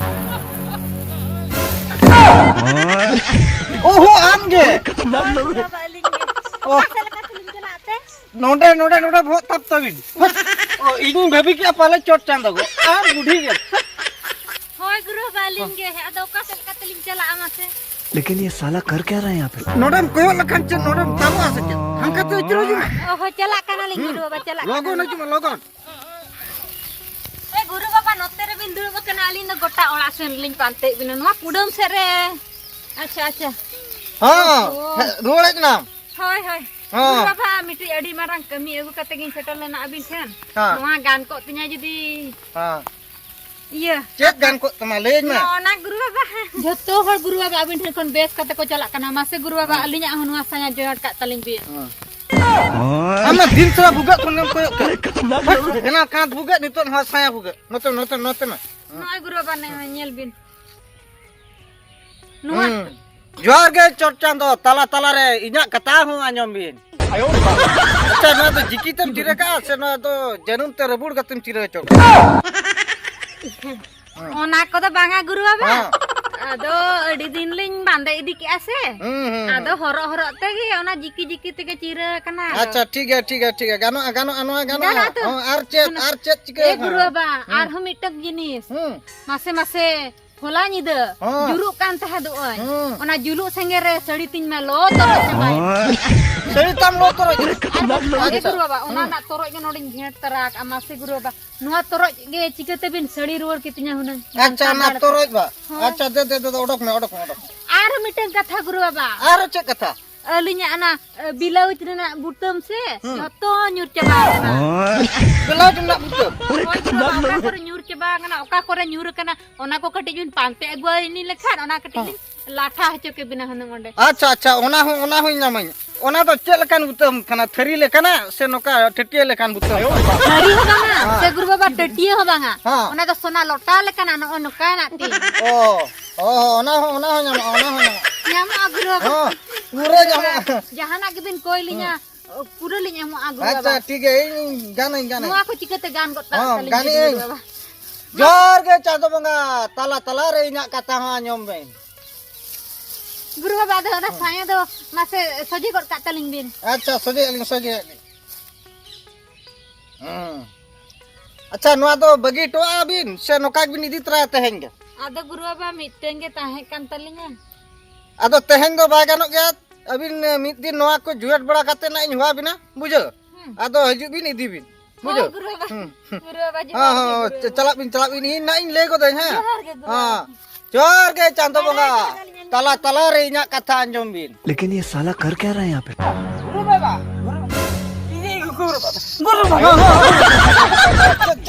ᱳᱦᱳ, ᱟᱢ ᱜᱮ᱾ ᱦᱳᱭ, ᱜᱩᱨᱩ ᱵᱟᱵᱟ, ᱟᱹᱞᱤᱧ ᱜᱮ᱾ ᱚ᱾ ᱚᱠᱟ ᱥᱮᱫ ᱞᱮᱠᱟ ᱛᱮᱞᱤᱧ ᱪᱟᱞᱟᱜ ᱛᱮ? ᱱᱚᱰᱮ, ᱱᱚᱰᱮ, ᱱᱚᱰᱮ ᱵᱚᱦᱚᱜ ᱛᱟᱵ ᱛᱟᱵᱤᱱ᱾ ᱚ, ᱤᱧᱤᱧ ᱵᱷᱟᱹᱵᱤ ᱠᱮᱜᱼᱟ ᱯᱟᱞᱮ ᱪᱚᱴ ᱪᱟᱸᱫᱚ ᱜᱚ᱾ ᱟᱢ ᱵᱩᱰᱷᱤ ᱜᱮ᱾ ᱦᱳᱭ, ᱜᱩᱨᱩ ᱵᱟᱵᱟ, ᱤᱧ ᱜᱮ, ᱟᱫᱚ ᱚᱠᱟ ᱥᱮᱫ ᱞᱮᱠᱟ ᱛᱮᱞᱤᱧ ᱪᱟᱞᱟᱜᱼᱟ ᱢᱟᱥᱮ? लेकिन ये साला कर क्या रहा है यहाँ पे? ᱱᱚᱰᱮᱢ ᱠᱚᱭᱚᱜ ᱞᱮᱠᱷᱟᱱ ᱪᱮᱫ ᱱᱚᱰᱮᱢ ᱛᱟᱵᱚᱜᱼᱟ ᱥᱮ ᱪᱮᱫ? ᱦᱟᱱᱠᱟ ᱛᱮ ᱟᱹᱪᱩᱨ ᱦᱤᱡᱩᱜ ᱢᱮ᱾ ᱚ ᱦᱚᱸ, ᱪᱟᱞᱟᱜ ᱠᱟᱱᱟᱞᱤᱧ ᱜᱩᱨᱩ ᱵᱟᱵᱟ, ᱪᱟᱞᱟᱜ ᱞᱚᱜᱚᱱ ᱠᱟᱱᱟᱞᱤᱧ᱾ ᱦᱤᱡᱩᱜ ᱢᱮ, ᱞᱚᱜᱚᱱ᱾ ᱮ ᱜᱩᱨᱩ ᱵᱟᱵᱟ, ᱱᱚᱛᱮ ᱨᱮᱵᱤᱱ ᱫᱩᱲᱩᱵ ᱟᱠᱟᱱᱟ, ᱟᱹᱞᱤᱧ ᱫᱚ ᱜᱚᱴᱟ ᱚᱲᱟᱜ ᱥᱮᱱ ᱞᱤᱧ ᱯᱟᱱᱛᱮᱭᱮᱫ ᱵᱤᱱᱟ, ᱱᱚᱣᱟ ᱠᱩᱰᱟᱹᱢ ᱥᱮᱫ ᱨᱮ᱾ ᱟᱪᱪᱷᱟ, ᱟᱪᱪᱷᱟ᱾ ᱦᱚᱸ, ᱚ᱾ ᱦᱮᱡ ᱨᱩᱣᱟᱹᱲ ᱦᱮᱡ ᱮᱱᱟᱢ? ᱦᱳᱭ, ᱦᱳᱭ᱾ ᱦᱚᱸ᱾ ᱜᱩᱨᱩ ᱵᱟᱵᱟ, ᱢᱤᱫᱴᱤᱡ ᱟᱹᱰᱤ ᱢᱟᱨᱟᱝ ᱠᱟᱹᱢᱤ ᱟᱹᱜᱩ ᱠᱟᱛᱮ ᱜᱤᱧ ᱥᱮᱴᱮᱨ ᱞᱮᱱᱟ ᱟᱹᱵᱤᱱ ᱴᱷᱮᱱ᱾ ᱦᱚᱸ᱾ ᱱᱚᱣᱟ ᱜᱟᱱ ᱠᱚᱜ ᱛᱤᱧᱟ ᱡᱩᱫᱤ᱾ ᱦᱚᱸ᱾ ᱤᱭᱟᱹ᱾ ᱪᱮᱫ ᱜᱟᱱ ᱠᱚᱜ ᱛᱟᱢᱟ, ᱞᱟᱹᱭᱟᱹᱧ ᱢᱮ᱾ ᱱᱚᱜᱼᱚ ᱱᱟ ᱜᱩᱨᱩ ᱵᱟᱵᱟ᱾ ᱡᱷᱚᱛᱚ ᱦᱚᱲ ᱜᱩᱨᱩ ᱵᱟᱵᱟ ᱟᱹᱵᱤᱱ ᱴᱷᱮᱱ ᱠᱷᱚᱱ ᱵᱮᱥ ᱠᱟᱛᱮ ᱠᱚ ᱪᱟᱞᱟᱜ ᱠᱟᱱᱟ᱾ ᱢᱟᱥᱮ ᱜᱩᱨᱩ ᱵᱟᱵᱟ, ᱦᱚᱸ᱾ ᱟᱹᱞᱤᱧᱟᱜ ᱦᱚᱸ ᱱᱚᱣᱟ ᱥᱟᱭᱟ ᱡᱚᱭᱟᱴ ᱠᱟᱜ ᱛᱟᱹᱞᱤᱧ ᱵᱤᱱ᱾ ᱦᱚᱸ᱾ ᱟᱢ ᱢᱟ ᱫᱤᱱ ᱥᱟᱨᱟ ᱵᱷᱩᱜᱟᱹᱜ ᱠᱷᱚᱱ ᱜᱮᱢ ᱠᱚᱭᱚᱜ ᱠᱟᱱ᱾ ᱮᱱᱟᱝ ᱠᱟᱸᱛ ᱵᱷᱩᱜᱟᱹᱜ, ᱱᱤᱛᱚᱜ ᱱᱚᱣᱟ ᱥᱟᱭᱟ ᱵᱷᱩᱜᱟᱹᱜ᱾ ᱱᱚᱛᱮ, ᱱᱚᱛᱮ, ᱱᱚᱛᱮ ᱢᱮ᱾ ᱱᱚᱜᱼᱚᱭ ᱜᱩᱨᱩ ᱵᱟᱵᱟ, ᱱᱚᱜᱼᱚᱭ ᱧᱮᱞ ᱵᱤᱱ᱾ ᱱᱚᱣᱟ ᱦᱩᱸ᱾ ᱡᱚᱦᱟᱨ ᱜᱮ ᱪᱚᱴ ᱪᱟᱸᱫᱚ, ᱛᱟᱞᱟ ᱛᱟᱞᱟ ᱨᱮ ᱤᱧᱟᱹᱜ ᱠᱟᱛᱷᱟ ᱦᱚᱸ ᱟᱸᱡᱚᱢ ᱵᱤᱱ᱾ ᱟᱪᱪᱷᱟ, ᱱᱚᱣᱟ ᱫᱚ ᱡᱤᱠᱤ ᱛᱮᱢ ᱪᱤᱨᱟᱹ ᱠᱟᱜᱼᱟ ᱥᱮ ᱱᱚᱣᱟ ᱫᱚ ᱡᱟᱹᱱᱩᱢ ᱛᱮ ᱨᱟᱹᱵᱩᱲ ᱠᱟᱛᱮᱢ ᱪᱤᱨᱟᱹ ᱦᱚᱪᱚ ᱠᱟᱜᱼᱟ? ᱚᱱᱟ ᱠᱚᱫᱚ ᱵᱟᱝᱟ ᱜᱩᱨᱩ ᱵᱟᱵᱟ᱾ ᱦᱮᱸ᱾ ᱟᱫᱚ ᱟᱹᱰᱤ ᱫᱤᱱ ᱞᱤᱧ ᱵᱟᱸᱫᱮ ᱤᱫᱤ ᱠᱮᱜᱼᱟ ᱥᱮ᱾ ᱦᱩᱸ, ᱦᱩᱸ, ᱟᱫᱚ ᱦᱩᱸ᱾ ᱦᱚᱨᱚᱜ ᱦᱚᱨᱚᱜ ᱛᱮᱜᱮ ᱚᱱᱟ ᱡᱤᱠᱤ ᱡᱤᱠᱤ ᱛᱮᱜᱮ ᱪᱤᱨᱟᱹ ᱟᱠᱟᱱᱟ ᱟᱫᱚ᱾ ᱟᱪᱪᱷᱟ, ᱴᱷᱤᱠ ᱜᱮᱭᱟ, ᱴᱷᱤᱠ ᱜᱮᱭᱟ, ᱴᱷᱤᱠ ᱜᱮᱭᱟ᱾ ᱜᱟᱱᱚᱜᱼᱟ, ᱜᱟᱱᱚᱜᱼᱟ, ᱱᱚᱣᱟ ᱜᱟᱱᱚᱜᱼᱟ᱾ ᱜᱟᱱᱚᱜᱼᱟ ᱛᱚ? ᱦᱚᱸ, ᱟᱨ ᱪᱮᱫ, ᱟᱨ ᱪᱮᱫ ᱪᱤᱠᱟᱹ ᱮ ᱜᱩᱨᱩ ᱟᱠᱟᱱᱟ? ᱵᱟᱵᱟ, ᱦᱩᱸ᱾ ᱟᱨᱦᱚᱸ ᱢᱤᱫᱴᱟᱝ ᱡᱤᱱᱤᱥ᱾ ᱦᱩᱸ᱾ ᱢᱟᱥᱮ, ᱢᱟᱥᱮ, ᱦᱚᱞᱟ ᱧᱤᱫᱟᱹ ᱦᱚᱸ᱾ ᱡᱩᱨᱩᱜ ᱠᱟᱱ ᱛᱟᱦᱮᱸᱫᱚᱜ ᱟᱹᱧ᱾ ᱦᱩᱸ᱾ ᱚᱱᱟ ᱡᱩᱞᱩᱜ ᱥᱮᱸᱜᱮᱞ ᱨᱮ ᱥᱟᱹᱲᱤ ᱛᱤᱧ ᱢᱟ ᱞᱚ ᱛᱚᱨᱚᱡ ᱪᱟᱵᱟᱭᱮᱱ᱾ ᱥᱟᱹᱲᱤ ᱛᱟᱢ ᱞᱚ ᱛᱚᱨᱚᱡ? ᱟᱨ ᱵᱟᱝ, ᱮ ᱟᱪᱪᱷᱟ᱾ ᱜᱩᱨᱩ ᱵᱟᱵᱟ, ᱚᱱᱟ ᱦᱩᱸ᱾ ᱨᱮᱱᱟᱜ ᱛᱚᱨᱚᱡ ᱜᱮ ᱱᱚᱰᱮᱧ ᱜᱷᱮᱸᱴ ᱛᱟᱨᱟ ᱟᱠᱟᱜᱼᱟ᱾ ᱢᱟᱥᱮ ᱜᱩᱨᱩ ᱵᱟᱵᱟ, ᱱᱚᱣᱟ ᱛᱚᱨᱚᱡ ᱜᱮ ᱪᱤᱠᱟᱹ ᱛᱮᱵᱤᱱ ᱥᱟᱹᱲᱤ ᱨᱩᱣᱟᱹᱲ ᱠᱤᱛᱤᱧᱟ ᱦᱩᱱᱟᱹᱝ? ᱟᱪᱪᱷᱟ, ᱚᱱᱟ ᱥᱟᱱᱛᱟᱲ ᱦᱚᱲ᱾ ᱛᱚᱨᱚᱡ ᱵᱟ? ᱦᱳᱭ᱾ ᱟᱪᱪᱷᱟ, ᱫᱮ, ᱫᱮ, ᱫᱮ, ᱫᱮ, ᱚᱰᱚᱠ ᱢᱮ, ᱚᱰᱚᱠ ᱢᱮ, ᱚᱰᱚᱠ ᱢᱮ᱾ ᱟᱨ ᱢᱤᱫᱴᱟᱝ ᱠᱟᱛᱷᱟ ᱜᱩᱨᱩ ᱵᱟᱵᱟ᱾ ᱟᱨᱚ ᱪᱮᱫ ᱠᱟᱛᱷᱟ? ᱟᱹᱞᱤᱧᱟᱜ ᱚᱱᱟ, ᱮ, ᱵᱞᱟᱣᱩᱡᱽ ᱨᱮᱱᱟᱜ ᱵᱩᱛᱟᱹᱢ ᱥᱮ ᱦᱩᱸ᱾ ᱡᱚᱛᱚ ᱧᱩᱨ ᱪᱟᱵᱟ ᱟᱠᱟᱱᱟ᱾ ᱵᱞᱟᱣᱩᱡᱽ ᱨᱮᱱᱟᱜ ᱵᱩᱛᱟᱹᱢ? ᱦᱳᱭ ᱜᱩᱨᱩ ᱵᱟᱵᱟ, ᱚᱠᱟ ᱠᱚᱨᱮ ᱧᱩᱨ ᱪᱟᱵᱟ ᱟᱠᱟᱱᱟ, ᱚᱠᱟ ᱠᱚᱨᱮ ᱧᱩᱨ ᱟᱠᱟᱱᱟ, ᱚᱱᱟ ᱠᱚ ᱠᱟᱹᱴᱤᱡ ᱵᱤᱱ ᱯᱟᱱᱛᱮ ᱟᱹᱜᱩ ᱟᱹᱞᱤᱧ ᱞᱮᱠᱷᱟᱱ, ᱚᱱᱟ ᱠᱟᱹᱴᱤᱡ ᱦᱚᱸ᱾ ᱞᱤᱧ ᱞᱟᱴᱷᱟ ᱦᱚᱪᱚ ᱠᱮᱵᱤᱱᱟ ᱦᱩᱱᱟᱹᱝ ᱚᱸᱰᱮ᱾ ᱟᱪᱪᱷᱟ, ᱟᱪᱪᱷᱟ, ᱚᱱᱟ ᱦᱚᱸ, ᱚᱱᱟ ᱦᱚᱸᱧ ᱧᱟᱢᱟᱹᱧ᱾ ᱚᱱᱟ ᱫᱚ ᱪᱮᱫ ᱞᱮᱠᱟᱱ ᱵᱩᱛᱟᱹᱢ ᱠᱟᱱᱟ? ᱛᱷᱟᱹᱨᱤ ᱞᱮᱠᱟᱱᱟᱜ ᱥᱮ ᱱᱚᱝᱠᱟ ᱴᱟᱹᱴᱭᱟᱹ ᱞᱮᱠᱟᱱ ᱵᱩᱛᱟᱹᱢ ᱠᱟᱱᱟ? ᱛᱷᱟᱹᱨᱤ ᱦᱚᱸ ᱵᱟᱝᱟ, ᱦᱮᱸ᱾ ᱥᱮ ᱜᱩᱨᱩ ᱵᱟᱵᱟ, ᱴᱟᱹᱴᱭᱟᱹ ᱦᱚᱸ ᱵᱟᱝᱟ᱾ ᱦᱮᱸ᱾ ᱚᱱᱟ ᱫᱚ ᱥᱚᱱᱟ ᱞᱚᱴᱟ ᱞᱮᱠᱟᱱᱟᱜ, ᱱᱚᱜᱼᱚ ᱱᱚᱝᱠᱟᱱᱟᱜ ᱛᱤᱧ᱾ ᱚ, ᱚ, ᱚᱱᱟ ᱦᱚᱸ, ᱚᱱᱟ ᱦᱚᱸ ᱧᱟᱢᱚᱜᱼᱟ, ᱚᱱᱟ ᱦᱚᱸ ᱧᱟᱢᱚᱜᱼᱟ᱾ ᱧᱟᱢᱚᱜᱼᱟ ᱜᱩᱨᱩ ᱵᱟᱵᱟ᱾ ᱦᱚᱸ, ᱯᱩᱨᱟᱹ ᱧᱟᱢᱚᱜᱼᱟ᱾ ᱡᱟᱦᱟᱱᱟᱜ ᱜᱮᱵᱤᱱ ᱠᱚᱭ ᱞᱤᱧᱟ, ᱦᱩᱸ᱾ ᱯᱩᱨᱟᱹ ᱞᱤᱧ ᱮᱢᱚᱜᱼᱟ ᱜᱩᱨᱩ ᱟᱪᱪᱷᱟ, ᱵᱟᱵᱟ᱾ ᱴᱷᱤᱠ ᱜᱮᱭᱟ, ᱤᱧ, ᱤᱧ ᱜᱟᱱᱟᱹᱧ, ᱜᱟᱱᱟᱹᱧ᱾ ᱱᱚᱣᱟ ᱠᱚ ᱪᱤᱠᱟᱹᱛᱮ ᱜᱟᱱ ᱜᱚᱫ ᱠᱟᱜ ᱦᱚᱸ, ᱛᱟᱹᱞᱤᱧ ᱜᱟᱱᱮᱜ ᱜᱩᱨᱩ ᱟᱹᱧ᱾ ᱵᱟᱵᱟ? ᱡᱚᱦᱟᱨ ᱜᱮ ᱪᱟᱸᱫᱚ ᱵᱚᱸᱜᱟ, ᱛᱟᱞᱟ ᱛᱟᱞᱟ ᱨᱮ ᱤᱧᱟᱹᱜ ᱠᱟᱛᱷᱟ ᱦᱚᱸ ᱟᱸᱡᱚᱢ ᱵᱮᱱ᱾ ᱜᱩᱨᱩ ᱵᱟᱵᱟ, ᱟᱫᱚ ᱚᱱᱟ ᱦᱚᱸ᱾ ᱥᱟᱭᱟ ᱫᱚ ᱢᱟᱥᱮ ᱥᱚᱡᱷᱮ ᱜᱚᱫ ᱠᱟᱜ ᱛᱟᱹᱞᱤᱧ ᱵᱤᱱ᱾ ᱟᱪᱪᱷᱟ, ᱥᱚᱡᱷᱮᱭᱮᱫ ᱞᱤᱧ, ᱥᱚᱡᱷᱮᱭᱮᱫ ᱞᱤᱧ᱾ ᱦᱩᱸ᱾ ᱟᱪᱪᱷᱟ, ᱱᱚᱣᱟ ᱫᱚ ᱵᱟᱹᱜᱤ ᱦᱚᱴᱚᱣᱟᱜᱼᱟ ᱵᱤᱱ ᱥᱮ ᱱᱚᱝᱠᱟ ᱜᱮᱵᱤᱱ ᱤᱫᱤ ᱛᱚᱨᱟᱭᱟ ᱛᱮᱦᱮᱧ ᱜᱮ? ᱟᱫᱚ ᱜᱩᱨᱩ ᱵᱟᱵᱟ, ᱢᱤᱫᱴᱮᱱ ᱜᱮ ᱛᱟᱦᱮᱸ ᱠᱟᱱ ᱛᱟᱹᱞᱤᱧᱟ᱾ ᱟᱫᱚ ᱛᱮᱦᱮᱧ ᱫᱚ ᱵᱟᱭ ᱜᱟᱱᱚᱜ ᱜᱮᱭᱟ᱾ ᱟᱹᱵᱤᱱ, ᱮ, ᱢᱤᱫ ᱫᱤᱱ ᱱᱚᱣᱟ ᱠᱚ ᱡᱩᱣᱮᱫ ᱵᱟᱲᱟ ᱠᱟᱛᱮ ᱱᱟᱜ ᱤᱧ ᱦᱚᱦᱚ ᱟᱵᱤᱱᱟ, ᱵᱩᱡᱷᱟᱹᱣ? ᱦᱩᱸ᱾ ᱟᱫᱚ ᱦᱤᱡᱩᱜ ᱵᱤᱱ, ᱤᱫᱤ ᱵᱤᱱ, ᱦᱳᱭ, ᱵᱩᱡᱷᱟᱹᱣ? ᱜᱩᱨᱩ ᱵᱟᱵᱟ᱾ ᱦᱩᱸ᱾ ᱜᱩᱨᱩ ᱵᱟᱵᱟ, ᱦᱮᱸ, ᱡᱚᱦᱟᱨ ᱜᱮ, ᱦᱮᱸ, ᱜᱩᱨᱩ ᱪᱟ-, ᱵᱟᱵᱟ᱾ ᱪᱟᱞᱟᱜ ᱵᱤᱱ, ᱪᱟᱞᱟᱜ ᱵᱤᱱ, ᱤᱧ ᱱᱟᱜ ᱤᱧ ᱞᱟᱹᱭ ᱜᱚᱫᱟᱹᱧ, ᱦᱮᱸ? ᱡᱚᱦᱟᱨ ᱜᱮ, ᱜᱩᱨᱩ ᱦᱮᱸ᱾ ᱵᱟᱵᱟ᱾ ᱡᱚᱦᱟᱨ ᱜᱮ, ᱪᱟᱸᱫᱚ ᱵᱟᱲᱟᱭ ᱵᱚᱸᱜᱟ᱾ ᱠᱟᱱᱟᱞᱤᱧ ᱟᱹᱞᱤᱧ ᱛᱟᱞᱟ ᱫᱚ᱾ ᱛᱟᱞᱟ ᱨᱮ ᱤᱧᱟᱹᱜ ᱠᱟᱛᱷᱟ ᱟᱸᱡᱚᱢ ᱵᱤᱱ᱾ ᱞᱮᱠᱤᱱ ᱭᱮ ᱥᱟᱞᱟ ᱠᱟᱨ ᱠᱭᱟ ᱨᱦᱟ ᱦᱮ ᱭᱟᱦᱟᱸ ᱯᱮ? ᱜᱩᱨᱩ ᱵᱟᱵᱟ, ᱜᱩᱨᱩ, ᱤᱭᱟᱹ, ᱜᱩᱨᱩ ᱵᱟᱵᱟ, ᱜᱩᱨᱩ ᱵᱟᱵᱟ᱾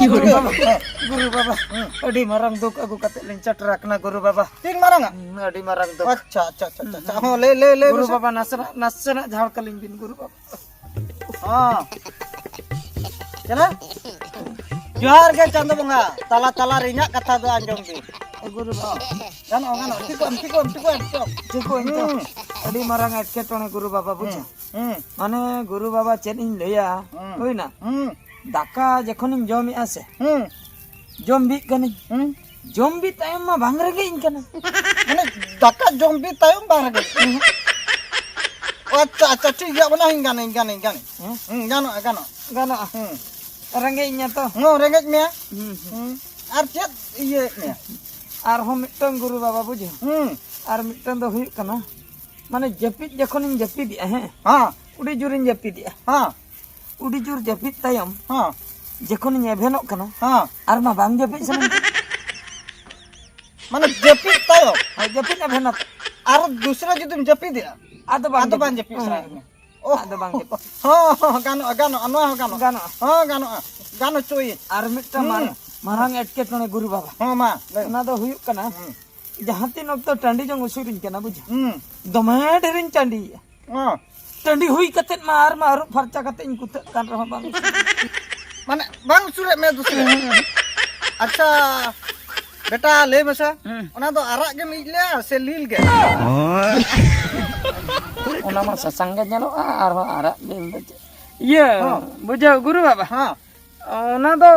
ᱜᱩᱨᱩ ᱵᱟᱵᱟ, ᱦᱮᱸ᱾ ᱜᱩᱨᱩ ᱵᱟᱵᱟ, ᱦᱮᱸ᱾ ᱟᱹᱰᱤ ᱢᱟᱨᱟᱝ ᱫᱩᱠ ᱟᱹᱜᱩ ᱠᱟᱛᱮ ᱞᱤᱧ ᱥᱮᱴᱮᱨ ᱟᱠᱟᱱᱟ, ᱜᱩᱨᱩ ᱵᱟᱵᱟ᱾ ᱛᱤᱱ ᱢᱟᱨᱟᱝ ᱟ? ᱦᱩᱸ, ᱟᱹᱰᱤ ᱢᱟᱨᱟᱝ ᱫᱩᱠ᱾ ᱟᱪᱪᱷᱟ, ᱟᱪᱪᱷᱟ, ᱟᱪᱪᱷᱟ, ᱟᱪᱪᱷᱟ᱾ ᱦᱚᱸ, ᱞᱟᱹᱭ, ᱞᱟᱹᱭ, ᱞᱟᱹᱭ ᱜᱩᱨᱩ ᱢᱮᱥᱮ᱾ ᱵᱟᱵᱟ, ᱱᱟᱥᱮᱱᱟᱜ, ᱱᱟᱥᱮᱱᱟᱜ ᱡᱷᱟᱲ ᱠᱟᱹᱞᱤᱧ ᱵᱤᱱ, ᱜᱩᱨᱩ ᱵᱟᱵᱟ᱾ ᱦᱚᱸ᱾ ᱪᱟᱞᱟ᱾ ᱡᱚᱦᱟᱨ ᱜᱮ ᱪᱟᱸᱫᱚ ᱵᱚᱸᱜᱟ, ᱛᱟᱞᱟ ᱛᱟᱞᱟ ᱨᱮ ᱤᱧᱟᱹᱜ ᱠᱟᱛᱷᱟ ᱫᱚ ᱟᱸᱡᱚᱢ ᱵᱤᱱ᱾ ᱮ ᱜᱩᱨᱩ ᱵᱟᱵᱟ᱾ ᱜᱟᱱᱚᱜᱼᱟ, ᱜᱟᱱᱚᱜᱼᱟ᱾ ᱴᱷᱤᱠᱚᱜ ᱟᱢ, ᱴᱷᱤᱠᱚᱜ ᱟᱢ, ᱴᱷᱤᱠᱚᱜ ᱟᱢ, ᱴᱷᱤᱠᱚᱜ ᱟᱢ᱾ ᱴᱷᱤᱠᱚᱜ ᱟᱹᱧ ᱛᱚ᱾ ᱦᱩᱸ᱾ ᱟᱹᱰᱤ ᱢᱟᱨᱟᱝ ᱮᱴᱠᱮᱴᱚᱬᱮ ᱜᱩᱨᱩ ᱵᱟᱵᱟ, ᱵᱩᱡᱷᱟᱹᱣ᱾ ᱦᱩᱸ, ᱦᱩᱸ᱾ ᱢᱟᱱᱮ ᱜᱩᱨᱩ ᱵᱟᱵᱟ, ᱪᱮᱫ ᱤᱧ ᱞᱟᱹᱭᱟ, ᱦᱩᱸ᱾ ᱦᱩᱭᱱᱟ? ᱦᱩᱸ᱾ ᱫᱟᱠᱟ ᱡᱚᱠᱷᱚᱱᱤᱧ ᱡᱚᱢᱮᱜᱼᱟ ᱥᱮ, ᱦᱩᱸ᱾ ᱡᱚᱢ ᱵᱤᱜ ᱠᱟᱹᱱᱟᱹᱧ᱾ ᱦᱩᱸ᱾ ᱡᱚᱢ ᱵᱤᱜ ᱛᱟᱭᱚᱢ ᱢᱟ ᱵᱟᱝ ᱨᱮᱸᱜᱮᱡ ᱤᱧ ᱠᱟᱱᱟ᱾ ᱢᱟᱱᱮ ᱫᱟᱠᱟ ᱡᱚᱢ ᱵᱤᱜ ᱛᱟᱭᱚᱢ ᱵᱟᱝ ᱨᱮᱸᱜᱮᱡ? ᱦᱩᱸ᱾ ᱟᱪᱪᱷᱟ, ᱟᱪᱪᱷᱟ, ᱴᱷᱤᱠ ᱜᱮᱭᱟ, ᱚᱱᱟ ᱦᱚᱸᱧ ᱜᱟᱱᱟᱹᱧ, ᱜᱟᱱᱟᱹᱧ, ᱜᱟᱱᱟᱹᱧ᱾ ᱦᱮᱸ? ᱦᱩᱸ, ᱜᱟᱱᱚᱜᱼᱟ, ᱜᱟᱱᱚᱜᱼᱟ᱾ ᱜᱟᱱᱚᱜᱼᱟ᱾ ᱦᱩᱸ᱾ ᱨᱮᱸᱜᱮᱡ ᱤᱧᱟ ᱛᱚ᱾ ᱦᱚᱸ, ᱨᱮᱸᱜᱮᱡ ᱢᱮᱭᱟ᱾ ᱦᱩᱸ, ᱦᱩᱸ᱾ ᱦᱩᱸ᱾ ᱟᱨ ᱪᱮᱫ ᱤᱭᱟᱹᱭᱮᱫ ᱢᱮᱭᱟ? ᱟᱨᱦᱚᱸ ᱢᱤᱫᱴᱟᱝ ᱜᱩᱨᱩ ᱵᱟᱵᱟ, ᱵᱩᱡᱷᱟᱹᱣ᱾ ᱦᱩᱸ᱾ ᱟᱨ ᱢᱤᱫᱴᱟᱝ ᱫᱚ ᱦᱩᱭᱩᱜ ᱠᱟᱱᱟ, ᱢᱟᱱᱮ ᱡᱟᱹᱯᱤᱫ ᱡᱚᱠᱷᱚᱱᱤᱧ ᱡᱟᱹᱯᱤᱫᱮᱜᱼᱟ, ᱦᱮᱸ? ᱦᱮᱸ᱾ ᱟᱹᱰᱤ ᱡᱳᱨᱤᱧ ᱡᱟᱹᱯᱤᱫᱮᱜᱼᱟ᱾ ᱦᱮᱸ᱾ ᱟᱹᱰᱤ ᱡᱳᱨ ᱡᱟᱹᱯᱤᱫ ᱛᱟᱭᱚᱢ ᱦᱮᱸ᱾ ᱡᱚᱠᱷᱚᱱᱤᱧ ᱮᱵᱷᱮᱱᱚᱜ ᱠᱟᱱᱟ, ᱦᱮᱸ᱾ ᱟᱨ ᱢᱟ ᱵᱟᱝ ᱡᱟᱹᱯᱤᱫ ᱥᱟᱱᱟᱧ ᱠᱟᱱᱟ᱾ ᱢᱟᱱᱮ ᱡᱟᱹᱯᱤᱫ ᱛᱟᱭᱚᱢ? ᱦᱳᱭ, ᱡᱟᱹᱯᱤᱫ ᱮᱵᱷᱮᱱᱚᱜ᱾ ᱟᱨ ᱫᱩᱥᱨᱟ ᱡᱩᱫᱤᱢ ᱡᱟᱹᱯᱤᱫᱮᱜᱼᱟ? ᱟᱫᱚ ᱵᱟᱝ ᱟᱫᱚ ᱵᱟᱝ ᱡᱟᱹᱯᱤᱫ᱾ ᱡᱟᱹᱯᱤᱫ ᱥᱟᱱᱟᱭᱮᱫ ᱢᱮᱭᱟ? ᱚ᱾ ᱟᱫᱚ ᱵᱟᱝ ᱡᱟᱹᱯᱤᱫ᱾ ᱦᱚᱸ, ᱦᱚᱸ, ᱜᱟᱱᱚᱜᱼᱟ, ᱜᱟᱱᱚᱜᱼᱟ, ᱱᱚᱣᱟ ᱦᱚᱸ ᱜᱟᱱᱚᱜᱼᱟ᱾ ᱜᱟᱱᱚᱜᱼᱟ᱾ ᱦᱚᱸ, ᱜᱟᱱᱚᱜᱼᱟ᱾ ᱜᱟᱱ ᱦᱚᱪᱚᱭᱟᱹᱧ᱾ ᱟᱨ ᱢᱤᱫᱴᱟᱝ ᱦᱩᱸ᱾ ᱢᱟᱨᱟᱝ, ᱢᱟᱨᱟᱝ ᱮᱴᱠᱮᱴᱚᱬᱮ ᱜᱩᱨᱩ ᱵᱟᱵᱟ᱾ ᱦᱚᱸ, ᱢᱟ, ᱞᱟᱹᱭ ᱢᱮ᱾ ᱚᱱᱟ ᱫᱚ ᱦᱩᱭᱩᱜ ᱠᱟᱱᱟ, ᱦᱩᱸ᱾ ᱡᱟᱦᱟᱸ ᱛᱤᱱ ᱚᱠᱛᱚ ᱴᱟᱺᱰᱤ ᱡᱚᱝ ᱩᱥᱩᱨᱤᱧ ᱠᱟᱱᱟ, ᱵᱩᱡᱷᱟᱹᱣ᱾ ᱦᱩᱸ᱾ ᱫᱚᱢᱮ ᱰᱷᱮᱨᱤᱧ ᱴᱟᱺᱰᱤᱭᱮᱜᱼᱟ᱾ ᱚ᱾ ᱴᱟᱺᱰᱤ ᱦᱩᱭ ᱠᱟᱛᱮᱫ ᱢᱟ ᱟᱨ ᱢᱟ ᱟᱹᱨᱩᱵ ᱯᱷᱟᱨᱪᱟ ᱠᱟᱛᱮ ᱤᱧ ᱠᱩᱛᱷᱟᱹᱜ ᱠᱟᱱ ᱨᱮᱦᱚᱸ ᱵᱟᱝ ᱩᱥᱩᱨ᱾ ᱢᱟᱱᱮ ᱵᱟᱝ ᱩᱥᱩᱨᱮᱫ ᱢᱮᱭᱟ ᱫᱩᱥᱨᱟᱹ? ᱦᱩᱸ᱾ ᱟᱪᱪᱷᱟ, ᱵᱮᱴᱟ, ᱞᱟᱹᱭ ᱢᱮᱥᱮ, ᱦᱩᱸ᱾ ᱚᱱᱟ ᱫᱚ ᱟᱨᱟᱜ ᱜᱮᱢ ᱤᱡ ᱞᱮᱜᱼᱟ ᱥᱮ ᱞᱤᱞ ᱜᱮ? ᱚᱱᱟ ᱢᱟ ᱥᱟᱥᱟᱝ ᱜᱮ ᱧᱮᱞᱚᱜᱼᱟ, ᱟᱨᱦᱚᱸ ᱟᱨᱟᱜ ᱞᱤᱞ ᱫᱚ ᱪᱮᱫ? ᱤᱭᱟᱹ, ᱦᱚᱸ᱾ ᱵᱩᱡᱷᱟᱹᱣ, ᱜᱩᱨᱩ ᱵᱟᱵᱟ? ᱦᱚᱸ᱾ ᱚᱱᱟ ᱫᱚ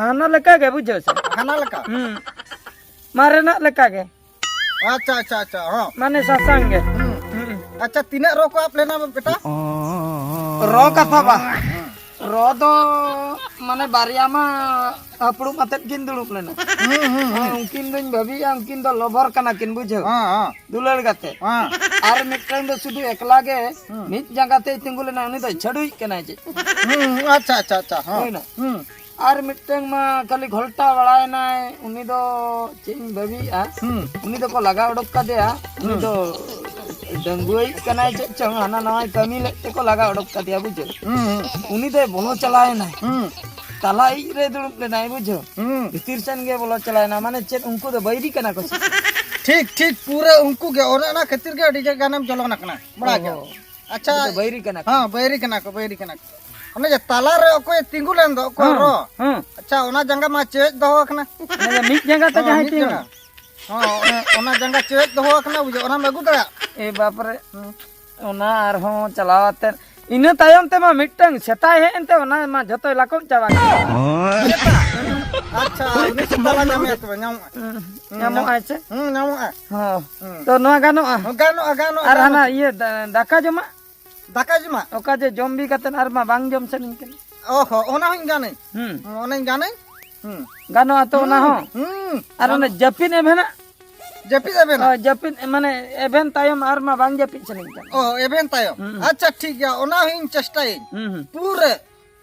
ᱦᱟᱱᱟ ᱞᱮᱠᱟ ᱜᱮ, ᱵᱩᱡᱷᱟᱹᱣ ᱥᱮ? ᱦᱟᱱᱟ ᱞᱮᱠᱟ? ᱦᱩᱸ᱾ ᱢᱟᱨᱮᱱᱟᱜ ᱞᱮᱠᱟ ᱜᱮ᱾ ᱟᱪᱪᱷᱟ, ᱟᱪᱪᱷᱟ, ᱟᱪᱪᱷᱟ, ᱦᱚᱸ᱾ ᱢᱟᱱᱮ ᱥᱟᱥᱟᱝ ᱜᱮ᱾ ᱦᱩᱸ᱾ ᱦᱩᱸ᱾ ᱟᱪᱪᱷᱟ, ᱛᱤᱱᱟᱹᱜ ᱨᱚ ᱠᱚ ᱟᱯ ᱞᱮᱱᱟ ᱵᱮᱴᱟ? ᱨᱚ ᱠᱟᱛᱷᱟ ᱵᱟ᱾ ᱦᱩᱸ᱾ ᱨᱚ ᱫᱚ ᱢᱟᱱᱮ ᱵᱟᱨᱭᱟ ᱢᱟ ᱦᱟᱯᱲᱩᱢ ᱟᱛᱮᱫ ᱠᱤᱱ ᱫᱩᱲᱩᱵ ᱞᱮᱱᱟ᱾ ᱦᱩᱸ, ᱦᱩᱸ, ᱦᱩᱸ᱾ ᱦᱮᱸ, ᱩᱱᱠᱤᱱ ᱫᱚᱧ ᱵᱷᱟᱹᱵᱤᱭᱮᱜᱼᱟ, ᱩᱱᱠᱤᱱ ᱫᱚ ᱞᱚᱵᱷᱚᱨ ᱠᱟᱱᱟ ᱠᱤᱱ, ᱵᱩᱡᱷᱟᱹᱣ? ᱦᱮᱸ, ᱦᱮᱸ᱾ ᱫᱩᱞᱟᱹᱲ ᱜᱟᱛᱮ᱾ ᱦᱮᱸ᱾ ᱟᱨ ᱢᱤᱫᱴᱟᱝ ᱫᱚ ᱥᱩᱫᱷᱩ ᱮᱠᱞᱟ ᱜᱮ ᱦᱩᱸ᱾ ᱢᱤᱫ ᱡᱟᱸᱜᱟ ᱛᱮᱭ ᱛᱤᱸᱜᱩ ᱞᱮᱱᱟ, ᱩᱱᱤ ᱫᱚ ᱪᱷᱟᱹᱰᱩᱭᱤᱡ ᱠᱟᱱᱟᱭ ᱪᱮᱫ? ᱦᱩᱸ, ᱟᱪᱪᱷᱟ, ᱟᱪᱪᱷᱟ, ᱟᱪᱪᱷᱟ, ᱦᱮᱸ᱾ ᱦᱩᱭᱱᱟ᱾ ᱦᱩᱸ᱾ ᱟᱨ ᱢᱤᱫᱴᱟᱝ ᱢᱟ ᱠᱷᱟᱹᱞᱤ ᱜᱷᱚᱞᱴᱟ ᱵᱟᱲᱟᱭᱮᱱᱟᱭ, ᱩᱱᱤ ᱫᱚ ᱪᱮᱫ ᱤᱧ ᱵᱷᱟᱹᱵᱤᱭᱮᱜᱼᱟ, ᱦᱩᱸ᱾ ᱩᱱᱤ ᱫᱚᱠᱚ ᱞᱟᱜᱟ ᱚᱰᱚᱠ ᱠᱟᱫᱮᱭᱟ, ᱩᱱᱤ ᱦᱩᱸ᱾ ᱫᱚ ᱰᱟᱺᱜᱩᱣᱟᱹᱭᱤᱡ ᱠᱟᱱᱟᱭ ᱪᱮᱫ ᱪᱚᱝ, ᱦᱟᱱᱟ ᱱᱟᱣᱟᱭ ᱠᱟᱹᱢᱤ ᱞᱮᱫ ᱛᱮᱠᱚ ᱞᱟᱜᱟ ᱚᱰᱚᱠ ᱠᱟᱫᱮᱭᱟ, ᱵᱩᱡᱷᱟᱹᱣ? ᱦᱩᱸ, ᱦᱩᱸ᱾ ᱩᱱᱤ ᱫᱚᱭ ᱵᱚᱞᱚ ᱪᱟᱞᱟᱣᱮᱱᱟᱭ᱾ ᱦᱩᱸ᱾ ᱛᱟᱞᱟ ᱤᱡ ᱨᱮ ᱫᱩᱲᱩᱵ ᱞᱮᱱᱟᱭ, ᱵᱩᱡᱷᱟᱹᱣ? ᱦᱩᱸ᱾ ᱵᱷᱤᱛᱤᱨ ᱥᱮᱱ ᱜᱮ ᱵᱚᱞᱚ ᱪᱟᱞᱟᱣᱮᱱᱟ, ᱢᱟᱱᱮ ᱪᱮᱫ ᱩᱱᱠᱩ ᱫᱚ ᱵᱟᱹᱭᱨᱤ ᱠᱟᱱᱟ ᱠᱚ ᱥᱮ? ᱴᱷᱤᱠ, ᱴᱷᱤᱠ, ᱯᱩᱨᱟᱹ ᱩᱱᱠᱩ ᱜᱮ, ᱚᱱᱮ ᱚᱱᱟ ᱠᱷᱟᱹᱛᱤᱨ ᱜᱮ ᱟᱹᱰᱤ ᱜᱟᱱᱮᱢ ᱡᱚᱞᱚᱱ ᱟᱠᱟᱱᱟ, ᱵᱟᱲᱟᱭ ᱜᱮᱭᱟ᱾ ᱚ᱾ ᱟᱪᱪᱷᱟ᱾ ᱩᱱᱠᱩ ᱫᱚ ᱵᱟᱹᱭᱨᱤ ᱠᱟᱱᱟ ᱠᱚ᱾ ᱦᱮᱸ, ᱵᱟᱹᱭᱨᱤ ᱠᱟᱱᱟ ᱠᱚ, ᱵᱟᱹᱭᱨᱤ ᱠᱟᱱᱟ ᱠᱚ᱾ ᱚᱱᱮ ᱡᱮ ᱛᱟᱞᱟ ᱨᱮ ᱚᱠᱚᱭᱮ ᱛᱤᱸᱜᱩ ᱞᱮᱱ ᱫᱚ, ᱚᱠᱚᱭ ᱦᱮᱸ, ᱨᱚ? ᱦᱮᱸ᱾ ᱟᱪᱪᱷᱟ, ᱚᱱᱟ ᱡᱟᱸᱜᱟ ᱢᱟ ᱪᱮᱫ ᱫᱚᱦᱚ ᱟᱠᱟᱱᱟ? ᱚᱱᱮ ᱡᱮ ᱢᱤᱫ ᱡᱟᱸᱜᱟ ᱛᱮ ᱦᱮᱸ, ᱡᱟᱦᱟᱸᱭ ᱢᱤᱫ ᱛᱤᱸᱜᱩ᱾ ᱡᱟᱸᱜᱟ᱾ ᱦᱚᱸ, ᱚᱱᱟ, ᱚᱱᱟ ᱡᱟᱸᱜᱟ ᱪᱮᱫ ᱫᱚᱦᱚ ᱟᱠᱟᱱᱟ, ᱵᱩᱡᱷᱟᱹᱣ, ᱚᱱᱟᱢ ᱟᱹᱜᱩ ᱫᱟᱲᱮᱭᱟᱜ? ᱮ ᱵᱟᱯ ᱨᱮ, ᱚᱱᱟ ᱟᱨᱦᱚᱸ ᱪᱟᱞᱟᱣ ᱟᱛᱮᱫ, ᱤᱱᱟᱹ ᱛᱟᱭᱚᱢ ᱛᱮᱢᱟ ᱢᱤᱫᱴᱟᱝ ᱥᱮᱛᱟᱭ ᱦᱮᱡ ᱮᱱᱛᱮ, ᱚᱱᱟ ᱢᱟ ᱡᱷᱚᱛᱚᱭ ᱞᱟᱠᱚᱢ ᱪᱟᱵᱟ ᱠᱮᱫᱟ᱾ ᱥᱮᱛᱟ? ᱟᱪᱪᱷᱟ, ᱩᱱᱤ ᱥᱮᱛᱟ ᱞᱟᱜᱟ ᱢᱮᱭᱟ ᱛᱚᱵᱮ, ᱧᱟᱢᱚᱜᱼᱟ᱾ ᱦᱩᱸ, ᱧᱟᱢᱚᱜᱼᱟᱭ ᱥᱮ? ᱦᱩᱸ, ᱧᱟᱢᱚᱜᱼᱟ᱾ ᱦᱚᱸ᱾ ᱦᱩᱸ᱾ ᱛᱚ ᱱᱚᱣᱟ ᱜᱟᱱᱚᱜᱼᱟ? ᱦᱚᱸ, ᱜᱟᱱᱚᱜᱼᱟ, ᱜᱟᱱᱚᱜᱼᱟ, ᱟᱨ ᱦᱟᱱᱟ ᱜᱟᱱᱚᱜᱼᱟ᱾ ᱤᱭᱟᱹ ᱫᱟ-, ᱫᱟᱠᱟ ᱡᱚᱢᱟᱜ? ᱫᱟᱠᱟ ᱡᱚᱢᱟᱜ? ᱚᱠᱟ ᱡᱮ ᱡᱚᱢ ᱵᱤ ᱠᱟᱛᱮ ᱟᱨ ᱢᱟ ᱵᱟᱝ ᱡᱚᱢ ᱥᱟᱱᱟᱧ ᱠᱟᱱᱟ᱾ ᱚ ᱦᱚᱸ, ᱚᱱᱟ ᱦᱚᱸᱧ ᱜᱟᱱᱟᱹᱧ᱾ ᱦᱩᱸ᱾ ᱦᱚᱸ, ᱚᱱᱟᱧ ᱜᱟᱱᱟᱹᱧ᱾ ᱦᱩᱸ᱾ ᱜᱟᱱᱚᱜᱼᱟ ᱛᱚ ᱚᱱᱟ ᱦᱩᱸ, ᱦᱚᱸ? ᱦᱩᱸ, ᱟᱨ ᱚᱱᱮ ᱜᱟᱱᱚᱜᱼᱟ᱾ ᱡᱟᱹᱯᱤᱫ ᱮᱵᱷᱮᱱᱟᱜ? ᱡᱟᱹᱯᱤᱫ ᱮᱵᱷᱮᱱᱟᱜ? ᱚ, ᱡᱟᱹᱯᱤᱫ ᱢᱟᱱᱮ ᱮᱵᱷᱮᱱ ᱛᱟᱭᱚᱢ ᱟᱨ ᱢᱟ ᱵᱟᱝ ᱡᱟᱹᱯᱤᱫ ᱥᱟᱱᱟᱧ ᱠᱟᱱᱟ᱾ ᱚ, ᱮᱵᱷᱮᱱ ᱛᱟᱭᱚᱢ᱾ ᱦᱩᱸ᱾ ᱟᱪᱪᱷᱟ, ᱴᱷᱤᱠ ᱜᱮᱭᱟ, ᱚᱱᱟ ᱦᱚᱸᱧ ᱪᱮᱥᱴᱟᱭᱟᱹᱧ᱾ ᱦᱩᱸ, ᱦᱩᱸ᱾ ᱯᱩᱨᱟᱹ,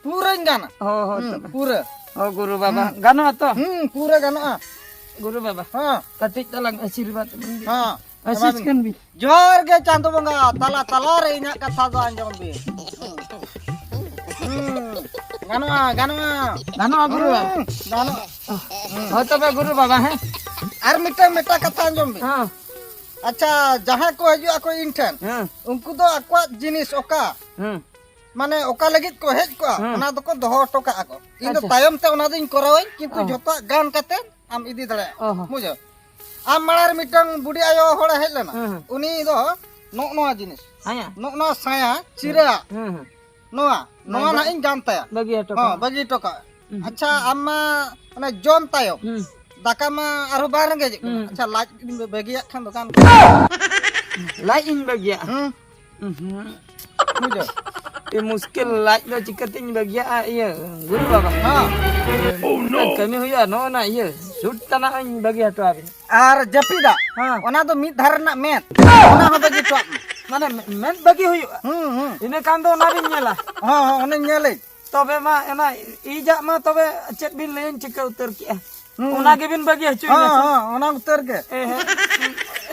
ᱯᱩᱨᱟᱹᱧ ᱜᱟᱱᱟ᱾ ᱦᱚᱸ, ᱦᱚᱸ, ᱦᱩᱸ, ᱛᱚᱵᱮ᱾ ᱯᱩᱨᱟᱹ᱾ ᱚ, ᱜᱩᱨᱩ ᱵᱟᱵᱟ, ᱦᱩᱸ᱾ ᱜᱟᱱᱚᱜᱼᱟ ᱛᱚ? ᱦᱩᱸ, ᱯᱩᱨᱟᱹ ᱜᱟᱱᱚᱜᱼᱟ᱾ ᱜᱩᱨᱩ ᱵᱟᱵᱟ, ᱦᱚᱸ᱾ ᱠᱟᱹᱴᱤᱡ ᱛᱟᱞᱟᱝ ᱟᱥᱤᱨᱵᱟᱫᱽ ᱮᱢᱟᱹᱧ ᱵᱤᱱ᱾ ᱦᱚᱸ, ᱟᱥᱤᱥ ᱮᱢᱟᱵᱤᱱ᱾ ᱠᱟᱱ ᱵᱤᱱ᱾ ᱡᱚᱦᱟᱨ ᱜᱮ ᱪᱟᱸᱫᱚ ᱵᱚᱸᱜᱟ, ᱛᱟᱞᱟ ᱛᱟᱞᱟ ᱨᱮ ᱤᱧᱟᱹᱜ ᱠᱟᱛᱷᱟ ᱫᱚ ᱟᱸᱡᱚᱢ ᱵᱤᱱ᱾ ᱦᱩᱸ, ᱜᱟᱱᱚᱜᱼᱟ, ᱜᱟᱱᱚᱜᱼᱟ᱾ ᱜᱟᱱᱚᱜᱼᱟ, ᱜᱩᱨᱩ ᱵᱟᱵᱟ᱾ ᱦᱩᱸ, ᱜᱟᱱᱚᱜᱼᱟ᱾ ᱦᱳᱭ ᱛᱚᱵᱮ, ᱜᱩᱨᱩ ᱵᱟᱵᱟ, ᱦᱮᱸ? ᱟᱨ ᱢᱤᱫᱴᱟᱝ, ᱢᱤᱫᱴᱟᱝ ᱠᱟᱛᱷᱟ ᱟᱸᱡᱚᱢ ᱵᱤᱱ᱾ ᱦᱮᱸ᱾ ᱟᱪᱪᱷᱟ, ᱡᱟᱦᱟᱸᱭ ᱠᱚ ᱦᱤᱡᱩᱜ ᱟᱠᱚ ᱤᱧ ᱴᱷᱮᱱ, ᱦᱮᱸ᱾ ᱩᱱᱠᱩ ᱫᱚ ᱟᱠᱚᱣᱟᱜ ᱡᱤᱱᱤᱥ ᱚᱠᱟ, ᱦᱮᱸ᱾ ᱢᱟᱱᱮ ᱚᱠᱟ ᱞᱟᱹᱜᱤᱫ ᱠᱚ ᱦᱮᱡ ᱠᱚᱜᱼᱟ, ᱦᱮᱸ᱾ ᱚᱱᱟ ᱫᱚᱠᱚ ᱫᱚᱦᱚ ᱦᱚᱴᱚ ᱠᱟᱜᱼᱟ ᱠᱚ᱾ ᱤᱧ ᱫᱚ ᱟᱪᱪᱷᱟ᱾ ᱛᱟᱭᱚᱢ ᱛᱮ ᱚᱱᱟ ᱫᱚᱧ ᱠᱚᱨᱟᱣᱟᱹᱧ, ᱠᱤᱱᱛᱩ ᱚ᱾ ᱡᱷᱚᱛᱚᱣᱟᱜ ᱜᱟᱱ ᱠᱟᱛᱮ ᱟᱢ ᱤᱫᱤ ᱫᱟᱲᱮᱭᱟᱜᱼᱟ᱾ ᱚ ᱦᱚᱸ᱾ ᱵᱩᱡᱷᱟᱹᱣ? ᱟᱢ ᱢᱟᱲᱟᱝ ᱨᱮ ᱢᱤᱫᱴᱟᱝ ᱵᱩᱰᱷᱤ ᱟᱭᱳ ᱦᱚᱲᱮ ᱦᱮᱡ ᱞᱮᱱᱟ᱾ ᱦᱮᱸ, ᱦᱮᱸ᱾ ᱩᱱᱤ ᱫᱚ ᱱᱚᱜᱼᱚ ᱱᱚᱣᱟ ᱡᱤᱱᱤᱥ, ᱦᱮᱸ᱾ ᱱᱚᱜᱼᱚ ᱱᱚᱣᱟ ᱥᱟᱭᱟ ᱪᱤᱨᱟᱹ ᱦᱮᱸ, ᱦᱮᱸ᱾ ᱱᱚᱣᱟ, ᱱᱚᱣᱟ ᱱᱚᱣᱟ ᱱᱟᱜ ᱤᱧ ᱜᱟᱱ ᱛᱟᱭᱟ᱾ ᱵᱟᱹᱜᱤ ᱦᱚᱴᱚ ᱦᱚᱸ, ᱠᱟᱜᱼᱟ᱾ ᱵᱟᱹᱜᱤ ᱦᱚᱴᱚ ᱠᱟᱜᱼᱟ᱾ ᱦᱩᱸ᱾ ᱟᱪᱪᱷᱟ, ᱟᱢ ᱢᱟ ᱚᱱᱟ ᱡᱚᱢ ᱛᱟᱭᱚᱢ ᱦᱩᱸ᱾ ᱫᱟᱠᱟ ᱢᱟ ᱟᱨᱦᱚᱸ ᱵᱟᱝ ᱨᱮᱸᱜᱮᱡ ᱠᱟᱱᱟ᱾ ᱦᱩᱸ᱾ ᱟᱪᱪᱷᱟ, ᱞᱟᱡ ᱡᱩᱫᱤᱢ ᱵᱟᱹᱜᱤᱭᱟᱜ ᱠᱷᱟᱱ ᱫᱚ ᱜᱟᱱ ᱠᱚᱜᱼᱟ᱾ ᱞᱟᱡ ᱤᱧ ᱵᱟᱹᱜᱤᱭᱟᱜᱼᱟ? ᱦᱩᱸ᱾ ᱩᱸᱦᱩᱸ᱾ ᱵᱩᱡᱷᱟᱹᱣ? ᱟᱹᱰᱤ ᱢᱩᱥᱠᱤᱞ, ᱞᱟᱡ ᱫᱚ ᱪᱤᱠᱟᱹᱛᱤᱧ ᱵᱟᱹᱜᱤᱭᱟᱜᱼᱟ? ᱤᱭᱟᱹ, ᱜᱩᱨᱩ ᱵᱟᱵᱟ᱾ ᱦᱮᱸ᱾ ᱢᱤᱫᱴᱟᱝ ᱠᱟᱹᱢᱤ ᱦᱩᱭᱩᱜᱼᱟ, ᱱᱚᱜᱼᱚ ᱱᱟ ᱤᱭᱟᱹ ᱥᱩᱴ ᱛᱟᱱᱟᱜ ᱤᱧ ᱵᱟᱹᱜᱤ ᱦᱚᱴᱚ ᱟᱵᱤᱱᱟ᱾ ᱟᱨ ᱡᱟᱹᱯᱤᱫᱟᱜ, ᱦᱮᱸ᱾ ᱚᱱᱟ ᱫᱚ ᱢᱤᱫ ᱫᱷᱟᱨᱮ ᱨᱮᱱᱟᱜ ᱢᱮᱫ, ᱚᱱᱟ ᱦᱚᱸ ᱵᱟᱹᱜᱤ ᱦᱚᱴᱚ ᱟᱜ ᱢᱮ᱾ ᱢᱟᱱᱮ ᱢᱮᱫ ᱵᱟᱹᱜᱤ ᱦᱩᱭᱩᱜᱼᱟ? ᱦᱩᱸ, ᱦᱩᱸ᱾ ᱤᱱᱟᱹ ᱠᱷᱟᱱ ᱫᱚ ᱚᱱᱟ ᱵᱤᱱ ᱧᱮᱞᱟ᱾ ᱦᱚᱸ, ᱦᱚᱸ, ᱚᱱᱟᱧ ᱧᱮᱞᱟᱹᱧ᱾ ᱛᱚᱵᱮ ᱢᱟ ᱚᱱᱟ ᱤᱡᱟᱜ ᱢᱟ ᱛᱚᱵᱮ ᱪᱮᱫ ᱵᱤᱱ ᱞᱟᱹᱭᱟᱹᱧ ᱪᱤᱠᱟᱹ ᱩᱛᱟᱹᱨ ᱠᱮᱜᱼᱟ? ᱦᱩᱸ᱾ ᱚᱱᱟ ᱜᱮᱵᱤᱱ ᱵᱟᱹᱜᱤ ᱦᱚᱪᱚᱭᱮᱱᱟ ᱦᱚᱸ, ᱥᱮ? ᱦᱚᱸ, ᱚᱱᱟ ᱩᱛᱟᱹᱨ ᱜᱮ᱾ ᱮ, ᱦᱮᱸ᱾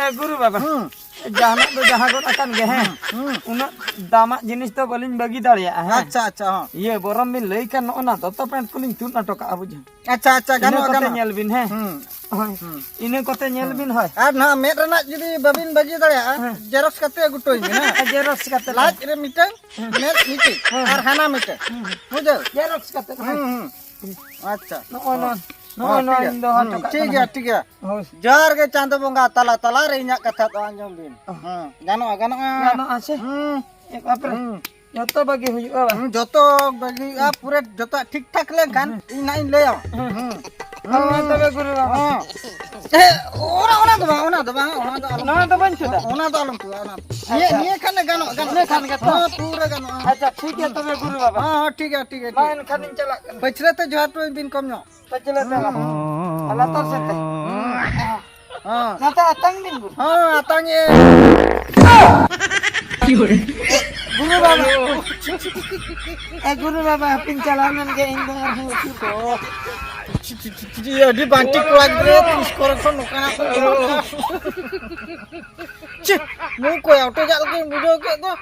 ᱮ, ᱜᱩᱨᱩ ᱵᱟᱵᱟ᱾ ᱦᱩᱸ᱾ ᱡᱟᱦᱟᱱᱟᱜ ᱫᱚ ᱡᱟᱦᱟᱸ ᱜᱚᱫ ᱟᱠᱟᱱ ᱜᱮ, ᱦᱮᱸ᱾ ᱦᱩᱸ᱾ ᱩᱱᱟᱹᱜ ᱫᱟᱢᱟᱜ ᱡᱤᱱᱤᱥ ᱫᱚ ᱵᱟᱹᱞᱤᱧ ᱵᱟᱹᱜᱤ ᱫᱟᱲᱮᱭᱟᱜᱼᱟ, ᱦᱮᱸ᱾ ᱟᱪᱪᱷᱟ, ᱟᱪᱪᱷᱟ, ᱦᱚᱸ᱾ ᱤᱭᱟᱹ, ᱵᱚᱨᱚᱢ ᱵᱤᱱ ᱞᱟᱹᱭ ᱠᱷᱟᱱ ᱱᱚᱜᱼᱚ ᱱᱟ ᱫᱚᱛᱚ ᱯᱮᱱᱴ ᱠᱚᱞᱤᱧ ᱛᱩᱫ ᱦᱚᱴᱚ ᱠᱟᱜᱼᱟ, ᱵᱩᱡᱷᱟᱹᱣ᱾ ᱟᱪᱪᱷᱟ, ᱟᱪᱪᱷᱟ, ᱤᱱᱟᱹ ᱜᱟᱱᱚᱜᱼᱟ, ᱠᱚᱛᱮ ᱜᱟᱱᱚᱜᱼᱟ᱾ ᱧᱮᱞ ᱵᱤᱱ, ᱦᱮᱸ᱾ ᱦᱩᱸ᱾ ᱦᱳᱭ᱾ ᱦᱩᱸ᱾ ᱤᱱᱟᱹ ᱠᱚᱛᱮ ᱧᱮᱞ ᱦᱩᱸ᱾ ᱵᱤᱱ, ᱦᱳᱭ᱾ ᱟᱨ ᱱᱟᱦᱟᱜ ᱢᱮᱫ ᱨᱮᱱᱟᱜ ᱡᱩᱫᱤ ᱵᱟᱹᱵᱤᱱ ᱵᱟᱹᱜᱤ ᱫᱟᱲᱮᱭᱟᱜᱼᱟ, ᱦᱮᱸ᱾ ᱡᱮᱨᱚᱠᱥ ᱠᱟᱛᱮ ᱟᱹᱜᱩ ᱦᱚᱴᱚ ᱟᱹᱧ ᱵᱤᱱ, ᱦᱮᱸ? ᱟᱨ ᱡᱮᱨᱚᱠᱥ ᱠᱟᱛᱮ, ᱞᱟᱡ ᱦᱮᱸ᱾ ᱨᱮ ᱢᱤᱫᱴᱟᱝ, ᱦᱮᱸ᱾ ᱢᱮᱫ ᱢᱤᱫᱴᱤᱡ, ᱦᱮᱸ᱾ ᱟᱨ ᱦᱟᱱᱟ ᱢᱤᱫᱴᱟᱝ᱾ ᱦᱮᱸ᱾ ᱵᱩᱡᱷᱟᱹᱣ? ᱡᱮᱨᱚᱠᱥ ᱠᱟᱛᱮ, ᱦᱮᱸ᱾ ᱦᱩᱸ, ᱦᱩᱸ᱾ ᱟᱪᱪᱷᱟ᱾ ᱱᱚᱜᱼᱚᱭ ᱱᱚᱣᱟ, ᱦᱚᱸ, ᱱᱚᱜᱼᱚᱭ ᱴᱷᱤᱠ ᱱᱚᱣᱟ ᱜᱮᱭᱟ᱾ ᱤᱧ ᱫᱚᱦᱚ ᱦᱩᱸ, ᱦᱚᱴᱚ ᱠᱟᱜ ᱴᱷᱤᱠ ᱠᱟᱱᱟ᱾ ᱜᱮᱭᱟ, ᱴᱷᱤᱠ ᱜᱮᱭᱟ᱾ ᱦᱳᱭ᱾ ᱡᱚᱦᱟᱨ ᱜᱮ ᱪᱟᱸᱫᱚ ᱵᱚᱸᱜᱟ, ᱛᱟᱞᱟ ᱛᱟᱞᱟ ᱨᱮ ᱤᱧᱟᱹᱜ ᱠᱟᱛᱷᱟ ᱫᱚ ᱟᱸᱡᱚᱢ ᱵᱤᱱ᱾ ᱦᱚᱸ᱾ ᱦᱩᱸ, ᱜᱟᱱᱚᱜᱼᱟ, ᱜᱟᱱᱚᱜᱼᱟ᱾ ᱜᱟᱱᱚᱜᱼᱟ ᱥᱮ? ᱦᱩᱸ᱾ ᱮ, ᱵᱟᱯᱨᱮ᱾ ᱦᱩᱸ᱾ ᱡᱚᱛᱚ ᱵᱟᱹᱜᱤ ᱦᱩᱭᱩᱜᱼᱟ, ᱵᱟᱝ? ᱦᱩᱸ, ᱡᱚᱛᱚ ᱵᱟᱹᱜᱤ ᱦᱩᱭᱩᱜᱼᱟ, ᱯᱩᱨᱟᱹ ᱡᱚᱛᱚ ᱴᱷᱤᱠ ᱴᱷᱟᱠ ᱞᱮᱱᱠᱷᱟᱱ ᱦᱩᱸ᱾ ᱤᱧ ᱱᱟᱜ ᱤᱧ ᱞᱟᱹᱭᱟ᱾ ᱦᱩᱸ᱾ ᱦᱩᱸ᱾ ᱦᱩᱸ, ᱢᱟ ᱛᱚᱵᱮ ᱜᱩᱨᱩ ᱵᱟᱵᱟ᱾ ᱦᱚᱸ᱾ ᱮ, ᱚᱱᱟ, ᱚᱱᱟ ᱫᱚ ᱵᱟᱝ, ᱚᱱᱟ ᱫᱚ ᱵᱟᱝ, ᱚᱱᱟ ᱫᱚ ᱟᱞᱚᱢ ᱱᱚᱣᱟ ᱫᱚ ᱵᱟᱹᱧ ᱛᱩᱫᱟ᱾ ᱚᱱᱟ ᱫᱚ ᱟᱞᱚᱢ ᱛᱩᱫᱟ, ᱚᱱᱟ᱾ ᱱᱤᱭᱟᱹ, ᱟᱪᱪᱷᱟ᱾ ᱱᱤᱭᱟᱹ ᱠᱷᱟᱱ ᱜᱮ ᱜᱟᱱᱚᱜᱼᱟ, ᱜᱟᱱᱚᱜᱼᱟ᱾ ᱤᱱᱟᱹ ᱠᱷᱟᱱ ᱜᱮ ᱛᱚ? ᱦᱚᱸ, ᱯᱩᱨᱟᱹ ᱜᱟᱱᱚᱜᱼᱟ᱾ ᱟᱪᱪᱷᱟ, ᱴᱷᱤᱠ ᱜᱮᱭᱟ ᱛᱚᱵᱮ ᱜᱩᱨᱩ ᱵᱟᱵᱟ᱾ ᱦᱚᱸ, ᱦᱚᱸ, ᱴᱷᱤᱠ ᱜᱮᱭᱟ, ᱴᱷᱤᱠ ᱜᱮᱭᱟ, ᱢᱟ ᱴᱷᱤᱠ ᱜᱮᱭᱟ᱾ ᱮᱱᱠᱷᱟᱱᱤᱧ ᱪᱟᱞᱟᱜ ᱠᱟᱱᱟ᱾ ᱯᱟᱹᱪᱷᱞᱟᱹ ᱛᱮ ᱡᱚᱦᱟᱨ ᱦᱚᱴᱚ ᱟᱹᱧ ᱵᱤᱱ ᱠᱚᱢ ᱧᱚᱜ᱾ ᱯᱟᱹᱪᱷᱞᱟᱹ ᱛᱮ ᱵᱟᱝ᱾ ᱦᱩᱸ᱾ ᱟᱨ ᱞᱟᱛᱟᱨ ᱥᱮᱫ ᱛᱮ᱾ ᱦᱩᱸ᱾ ᱦᱚᱸ᱾ ᱱᱚᱛᱮ ᱟᱛᱟᱝ ᱵᱤᱱ ᱜᱩᱨᱩ᱾ ᱦᱚᱸ, ᱟᱛᱟᱝ ᱮ᱾ ᱜᱩᱨᱩ ᱵᱟᱵᱟ᱾ ᱮ, ᱜᱩᱨᱩ ᱵᱟᱵᱟ, ᱦᱟᱯᱮᱧ ᱪᱟᱞᱟᱣ ᱞᱮᱱ ᱜᱮ ᱤᱧ ᱫᱚ ᱟᱨᱦᱚᱸ ᱩᱥᱩᱞ ᱠᱚ᱾ ᱪᱤ, ᱪᱤ, ᱪᱤ, ᱪᱤ, ᱟᱹᱰᱤ ᱵᱟᱝᱴᱷᱤᱠ ᱠᱚᱲᱟ ᱜᱤᱫᱽᱨᱟᱹ, ᱛᱤᱥ ᱠᱚᱨᱮ ᱠᱷᱚᱱ ᱱᱚᱝᱠᱟᱱᱟᱜ ᱠᱚ ᱮᱢᱟ ᱠᱚᱣᱟ᱾ ᱪᱤ, ᱱᱩᱭ ᱠᱚᱭᱟ ᱚᱴᱮᱡᱟᱜ ᱞᱮᱠᱟᱧ ᱵᱩᱡᱷᱟᱹᱣ ᱠᱮᱫ ᱫᱚ᱾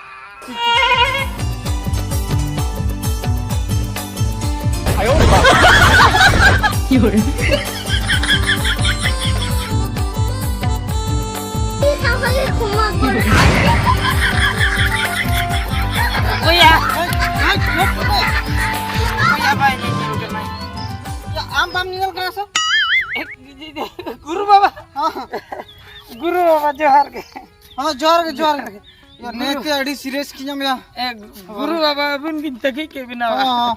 ᱚᱭᱟ᱾ ᱚᱭᱟ ᱵᱟᱭ ᱧᱮᱧᱮᱞ ᱠᱟᱱᱟᱭ᱾ ᱭᱟ, ᱟᱢ ᱵᱟᱢ ᱧᱮᱧᱮᱞ ᱠᱟᱱᱟ ᱥᱮ? ᱜᱩᱨᱩ ᱵᱟᱵᱟ᱾ ᱦᱚᱸ᱾ ᱜᱩᱨᱩ ᱵᱟᱵᱟ, ᱡᱚᱦᱟᱨ ᱜᱮ᱾ ᱦᱚᱸ, ᱡᱚᱦᱟᱨ ᱜᱮ, ᱡᱚᱦᱟᱨ ᱜᱮ᱾ ᱭᱟ, ᱜᱩᱨᱩ᱾ ᱱᱮᱛᱮ ᱟᱹᱰᱤ serious ᱠᱤᱧᱟᱢ ᱭᱟ᱾ ᱮ, ᱜᱩᱨᱩ ᱵᱟᱵᱟ, ᱟᱹᱵᱤᱱ ᱜᱤᱧ ᱛᱟᱹᱜᱤ ᱠᱮᱫ ᱵᱤᱱᱟ᱾ ᱦᱚᱸ, ᱦᱚᱸ᱾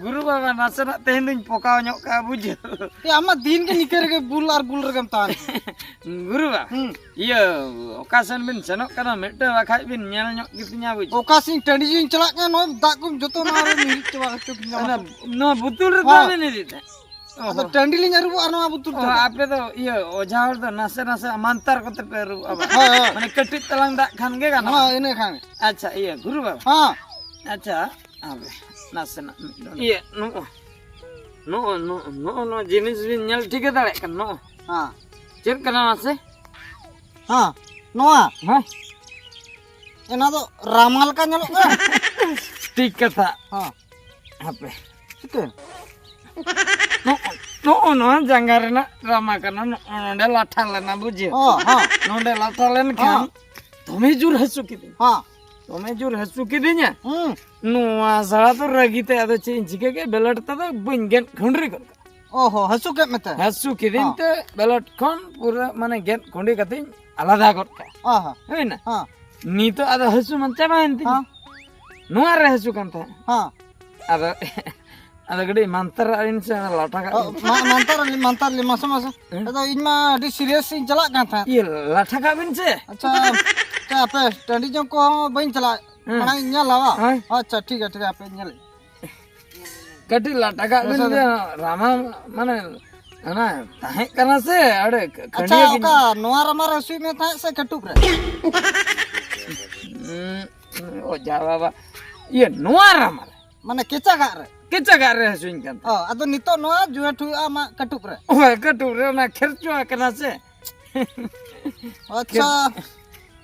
ᱜᱩᱨᱩ ᱵᱟᱵᱟ, ᱱᱟᱥᱮᱱᱟᱜ ᱛᱮᱦᱮᱧ ᱫᱚᱧ ᱯᱚᱠᱟᱣ ᱧᱚᱜ ᱠᱟᱜᱼᱟ, ᱵᱩᱡᱷᱟᱹᱣ᱾ ᱮ, ᱟᱢ ᱢᱟ ᱫᱤᱱ ᱜᱮ ᱱᱤᱠᱟᱹ ᱨᱮᱜᱮ ᱵᱩᱞ ᱟᱨ ᱵᱩᱞ ᱨᱮᱜᱮᱢ ᱛᱟᱦᱮᱱ᱾ ᱜᱩᱨᱩ ᱵᱟᱵᱟ, ᱦᱩᱸ᱾ ᱤᱭᱟᱹ, ᱚᱠᱟ ᱥᱮᱱ ᱵᱤᱱ ᱥᱮᱱᱚᱜ ᱠᱟᱱᱟ? ᱢᱤᱫᱴᱟᱝ ᱵᱟᱠᱷᱟᱡ ᱵᱤᱱ ᱧᱮᱞ ᱧᱚᱜ ᱠᱤᱫᱤᱧᱟ, ᱵᱩᱡᱷᱟᱹᱣ᱾ ᱚᱠᱟ ᱥᱮᱱ ᱴᱟᱺᱰᱤ ᱡᱩᱧ ᱪᱟᱞᱟᱜ ᱠᱟᱱᱟ, ᱱᱚᱣᱟ ᱫᱟᱜ ᱠᱚᱢ ᱡᱚᱛᱚ ᱱᱚᱣᱟ ᱨᱮ ᱦᱤᱨᱤᱡ ᱪᱟᱵᱟ ᱦᱚᱪᱚ ᱠᱤᱧᱟ᱾ ᱚᱱᱟ, ᱱᱚᱣᱟ ᱵᱩᱛᱩᱞ ᱨᱮ ᱦᱚᱸ᱾ ᱫᱟᱜ ᱵᱤᱱ ᱤᱫᱤᱭᱮᱫ ᱛᱟᱦᱮᱸᱫ? ᱟᱫᱚ ᱚᱦᱚ᱾ ᱴᱟᱺᱰᱤ ᱞᱤᱧ ᱟᱹᱨᱩᱵᱚᱜᱼᱟ ᱱᱚᱣᱟ ᱵᱩᱛᱩᱞ ᱚ, ᱛᱮᱫᱚ᱾ ᱟᱯᱮ ᱫᱚ ᱤᱭᱟᱹ ᱚᱡᱷᱟ ᱦᱚᱲ ᱫᱚ ᱱᱟᱥᱮ ᱱᱟᱥᱮ ᱢᱟᱱᱛᱟᱨ ᱠᱚᱛᱮ ᱯᱮ ᱟᱹᱨᱩᱵᱚᱜᱼᱟ ᱵᱟᱝ? ᱦᱳᱭ, ᱦᱳᱭ᱾ ᱢᱟᱱᱮ ᱠᱟᱹᱴᱤᱡ ᱛᱟᱞᱟᱝ ᱫᱟᱜ ᱠᱷᱟᱱ ᱜᱮ ᱜᱟᱱᱚᱜᱼᱟ᱾ ᱦᱳᱭ, ᱤᱱᱟᱹ ᱠᱷᱟᱱ᱾ ᱟᱪᱪᱷᱟ, ᱤᱭᱟᱹ ᱜᱩᱨᱩ ᱵᱟᱵᱟ᱾ ᱦᱚᱸ᱾ ᱟᱪᱪᱷᱟ, ᱟᱵᱮ ᱱᱟᱥᱮᱱᱟᱜ ᱢᱤᱫ ᱰᱚᱸᱰᱮ᱾ ᱤᱭᱟᱹ ᱱᱚᱜᱼᱚ, ᱱᱚᱜᱼᱚ, ᱱᱚᱜᱼᱚ, ᱱᱚᱜᱼᱚ ᱱᱚᱣᱟ ᱡᱤᱱᱤᱥ ᱵᱤᱱ ᱧᱮᱞ ᱴᱷᱤᱠᱟᱹ ᱫᱟᱲᱮᱭᱟᱜ ᱠᱟᱱᱟ? ᱱᱚᱜᱼᱚ᱾ ᱦᱮᱸ᱾ ᱪᱮᱫ ᱠᱟᱱᱟ ᱢᱟᱥᱮ? ᱦᱮᱸ, ᱱᱚᱣᱟ? ᱦᱮᱸ᱾ ᱚᱱᱟ ᱫᱚ ᱨᱟᱢᱟ ᱞᱮᱠᱟ ᱧᱮᱞᱚᱜ ᱠᱟᱱᱟ᱾ ᱴᱷᱤᱠ ᱠᱟᱛᱷᱟ᱾ ᱦᱮᱸ᱾ ᱦᱟᱯᱮ᱾ ᱪᱤᱠᱟᱹ? ᱱᱚᱜᱼᱚ, ᱱᱚᱜᱼᱚ ᱱᱚᱣᱟ ᱡᱟᱸᱜᱟ ᱨᱮᱱᱟᱜ ᱨᱟᱢᱟ ᱠᱟᱱᱟ᱾ ᱱᱚᱜᱼᱚ ᱱᱚᱰᱮ ᱞᱟᱴᱷᱟ ᱞᱮᱱᱟ, ᱵᱩᱡᱷᱟᱹᱣ? ᱚ, ᱦᱮᱸ᱾ ᱱᱚᱰᱮ ᱞᱟᱴᱷᱟ ᱞᱮᱱᱠᱷᱟᱱ ᱦᱮᱸ᱾ ᱫᱚᱢᱮ ᱡᱳᱨ ᱦᱟᱹᱥᱩ ᱠᱤᱫᱤᱧᱟ᱾ ᱦᱮᱸ᱾ ᱫᱚᱢᱮ ᱡᱳᱨ ᱦᱟᱹᱥᱩ ᱠᱤᱫᱤᱧᱟ᱾ ᱦᱩᱸ᱾ ᱱᱚᱣᱟ ᱥᱟᱲᱟ ᱫᱚ ᱨᱟᱹᱜᱤ ᱛᱮ ᱟᱫᱚ ᱪᱮᱫ ᱤᱧ ᱪᱤᱠᱟᱹ ᱠᱮᱫ, ᱵᱮᱞᱮᱴ ᱛᱮᱫᱚ ᱵᱟᱹᱧ ᱜᱮᱫ ᱠᱷᱩᱱᱰᱨᱤ ᱜᱚᱫ ᱠᱟᱜᱼᱟ᱾ ᱚ ᱦᱚ, ᱦᱟᱹᱥᱩ ᱠᱮᱫ ᱢᱮᱛᱮ? ᱦᱟᱹᱥᱩ ᱠᱤᱫᱤᱧ ᱦᱮᱸ᱾ ᱛᱮ ᱵᱮᱞᱮᱴ ᱠᱷᱚᱱ ᱯᱩᱨᱟᱹ ᱢᱟᱱᱮ ᱜᱮᱫ ᱠᱷᱩᱸᱰᱤ ᱠᱟᱛᱮᱧ ᱟᱞᱟᱫᱟ ᱜᱚᱫ ᱠᱟᱜᱼᱟ᱾ ᱚ ᱦᱚ᱾ ᱦᱩᱭᱱᱟ? ᱦᱮᱸ᱾ ᱱᱤᱛᱚᱜ ᱟᱫᱚ ᱦᱟᱹᱥᱩ ᱢᱟ ᱪᱟᱵᱟᱭᱮᱱ ᱛᱤᱧᱟ᱾ ᱦᱮᱸ᱾ ᱱᱚᱣᱟ ᱨᱮ ᱦᱟᱹᱥᱩ ᱠᱟᱱ ᱛᱟᱦᱮᱸᱫ᱾ ᱦᱮᱸ᱾ ᱟᱫᱚ, ᱟᱫᱚ ᱠᱟᱹᱴᱤᱡ ᱢᱟᱱᱛᱟᱨ ᱟᱹᱞᱤᱧ ᱥᱮ ᱞᱟᱴᱷᱟ ᱠᱟᱜ ᱚ, ᱞᱤᱧ᱾ ᱢᱟ-, ᱢᱟᱱᱛᱟᱨ ᱟᱹᱞᱤᱧ, ᱢᱟᱱᱛᱟᱨ ᱟᱹᱞᱤᱧ, ᱢᱟᱥᱮ, ᱢᱟᱥᱮ᱾ ᱦᱮᱸ? ᱟᱫᱚ ᱤᱧ ᱢᱟ ᱟᱹᱰᱤ serious ᱤᱧ ᱪᱟᱞᱟᱜ ᱠᱟᱱ ᱛᱟᱦᱮᱸᱫ᱾ ᱤᱭᱟᱹ, ᱞᱟᱴᱷᱟ ᱠᱟᱜ ᱵᱤᱱ ᱥᱮ᱾ ᱟᱪᱪᱷᱟ, ᱟᱪᱪᱷᱟ, ᱟᱯᱮ ᱴᱟᱺᱰᱤ ᱡᱚᱝ ᱠᱚᱦᱚᱸ ᱵᱟᱹᱧ ᱪᱟᱞᱟᱜ᱾ ᱦᱮᱸ᱾ ᱢᱟᱲᱟᱝ ᱤᱧ ᱧᱮᱞᱟ, ᱵᱟᱝ? ᱦᱳᱭ᱾ ᱟᱪᱪᱷᱟ, ᱴᱷᱤᱠ ᱜᱮᱭᱟ, ᱴᱷᱤᱠ ᱜᱮᱭᱟ, ᱟᱯᱮ ᱧᱮᱞ᱾ ᱠᱟᱹᱴᱤᱡ ᱞᱟᱴᱷᱟ ᱠᱟᱜ ᱵᱤᱱ ᱟᱪᱪᱷᱟ, ᱡᱮ ᱨᱟᱢᱟ, ᱢᱟᱱᱮ, ᱚᱱᱟ ᱛᱟᱦᱮᱸ ᱠᱟᱱᱟ ᱥᱮ, ᱟᱹᱰᱤ ᱟᱪᱪᱷᱟ, ᱠᱷᱟᱹᱱᱰᱤᱭᱟᱹ ᱜᱮ᱾ ᱚᱠᱟ ᱱᱚᱣᱟ ᱨᱟᱢᱟ ᱨᱮ ᱦᱟᱹᱥᱩᱭᱮᱫ ᱢᱮ ᱛᱟᱦᱮᱸᱫ ᱥᱮ ᱠᱟᱹᱴᱩᱵ ᱨᱮ? ᱩᱸ, ᱚᱡᱷᱟ ᱵᱟᱵᱟ, ᱤᱭᱟᱹ, ᱱᱚᱣᱟ ᱨᱟᱢᱟ ᱨᱮ᱾ ᱢᱟᱱᱮ ᱠᱮᱪᱟᱜᱟᱜ ᱨᱮ? ᱠᱮᱪᱟᱜᱟᱜ ᱨᱮ ᱦᱟᱹᱥᱩᱧ ᱠᱟᱱ ᱚ, ᱛᱟᱦᱮᱸᱫ᱾ ᱟᱫᱚ ᱱᱤᱛᱚᱜ ᱱᱚᱣᱟ joint ᱦᱩᱭᱩᱜᱼᱟ ᱟᱢᱟᱜ ᱠᱟᱹᱴᱩᱵ ᱨᱮ? ᱦᱳᱭ, ᱠᱟᱹᱴᱩᱵ ᱨᱮ, ᱚᱱᱟ ᱠᱷᱮᱨᱪᱚ ᱟᱠᱟᱱᱟ ᱥᱮ᱾ ᱟᱪᱪᱷᱟ,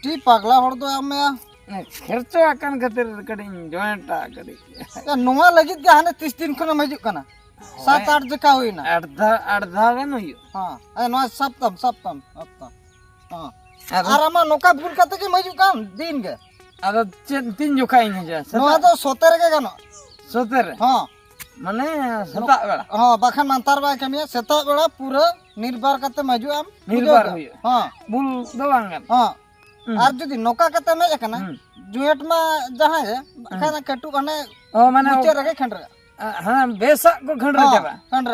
ᱴᱷᱤᱠ ᱯᱟᱜᱽᱞᱟ ᱦᱚᱲ ᱫᱚ ᱟᱢ ᱭᱟ᱾ ᱠᱷᱮᱨᱪᱚ ᱟᱠᱟᱱ ᱠᱷᱟᱹᱛᱤᱨ ᱠᱟᱹᱴᱤᱡ ᱤᱧ joint ᱟ ᱠᱟᱹᱴᱤᱡ᱾ ᱮ, ᱱᱚᱣᱟ ᱞᱟᱹᱜᱤᱫ ᱜᱮ ᱦᱟᱱᱮ ᱛᱤᱥ ᱫᱤᱱ ᱠᱷᱚᱱᱮᱢ ᱦᱤᱡᱩᱜ ᱠᱟᱱᱟ? ᱦᱳᱭ᱾ ᱥᱟᱛ ᱟᱴ ᱡᱚᱠᱷᱟ ᱦᱩᱭᱱᱟ᱾ ᱟᱴ ᱫᱷᱟᱣ, ᱟᱴ ᱫᱷᱟᱣ ᱜᱟᱱ ᱦᱩᱭᱩᱜ᱾ ᱦᱮᱸ, ᱮ, ᱱᱚᱣᱟ ᱥᱟᱵ ᱛᱟᱢ, ᱥᱟᱵ ᱛᱟᱢ, ᱥᱟᱵ ᱛᱟᱢ᱾ ᱦᱮᱸ᱾ ᱟᱫᱚ? ᱟᱨ ᱟᱢᱟᱜ ᱱᱚᱝᱠᱟ ᱵᱷᱩᱞ ᱠᱟᱛᱮ ᱜᱮᱢ ᱦᱤᱡᱩᱜ ᱠᱟᱱ ᱫᱤᱱ ᱜᱮ᱾ ᱟᱫᱚ ᱪᱮᱫ, ᱛᱤᱱ ᱡᱚᱠᱷᱟ ᱤᱧ ᱦᱤᱡᱩᱜᱼᱟ? ᱥᱮᱛᱟᱜ? ᱱᱚᱣᱟ ᱫᱚ ᱥᱚᱛᱮ ᱨᱮᱜᱮ ᱜᱟᱱᱚᱜᱼᱟ᱾ ᱥᱚᱛᱮ ᱨᱮ? ᱦᱮᱸ᱾ ᱢᱟᱱᱮ ᱥᱮᱛᱟᱜ ᱵᱮᱲᱟ? ᱦᱮᱸ, ᱵᱟᱠᱷᱟᱱ ᱢᱟᱱᱛᱟᱨ ᱵᱟᱭ ᱠᱟᱹᱢᱤᱭᱟ᱾ ᱥᱮᱛᱟᱜ ᱵᱮᱲᱟ ᱯᱩᱨᱟᱹ ᱱᱤᱨᱵᱟᱨ ᱠᱟᱛᱮᱢ ᱦᱤᱡᱩᱜ ᱟᱢ, ᱱᱤᱨᱵᱟᱨ ᱵᱩᱡᱷᱟᱹᱣ ᱠᱮᱫᱟ? ᱦᱩᱭᱩᱜᱼᱟ᱾ ᱦᱮᱸ᱾ ᱵᱷᱩᱞ ᱫᱚ ᱵᱟᱝ ᱜᱟᱱᱚᱜᱼᱟ᱾ ᱦᱮᱸ᱾ ᱦᱩᱸ᱾ ᱟᱨ ᱡᱩᱫᱤ ᱱᱚᱝᱠᱟ ᱠᱟᱛᱮᱢ ᱦᱮᱡ ᱟᱠᱟᱱᱟ, ᱦᱩᱸ᱾ ᱡᱩᱭᱮᱴ ᱢᱟ ᱡᱟᱦᱟᱸᱭ ᱜᱮ, ᱦᱩᱸ᱾ ᱮᱱᱠᱷᱟᱱ ᱠᱟᱹᱴᱩᱵ ᱦᱟᱱᱮ ᱚ, ᱢᱟᱱᱮ ᱢᱩᱪᱟᱹᱫ ᱨᱮᱜᱮ ᱠᱷᱟᱸᱰᱨᱟᱹᱜᱼᱟ᱾ ᱟ, ᱦᱮᱸ, ᱵᱮᱥᱟᱜ ᱠᱚ ᱜᱷᱟᱹᱲ ᱨᱮ ᱦᱮᱸ, ᱪᱟᱵᱟᱜᱼᱟ᱾ ᱦᱮᱸ᱾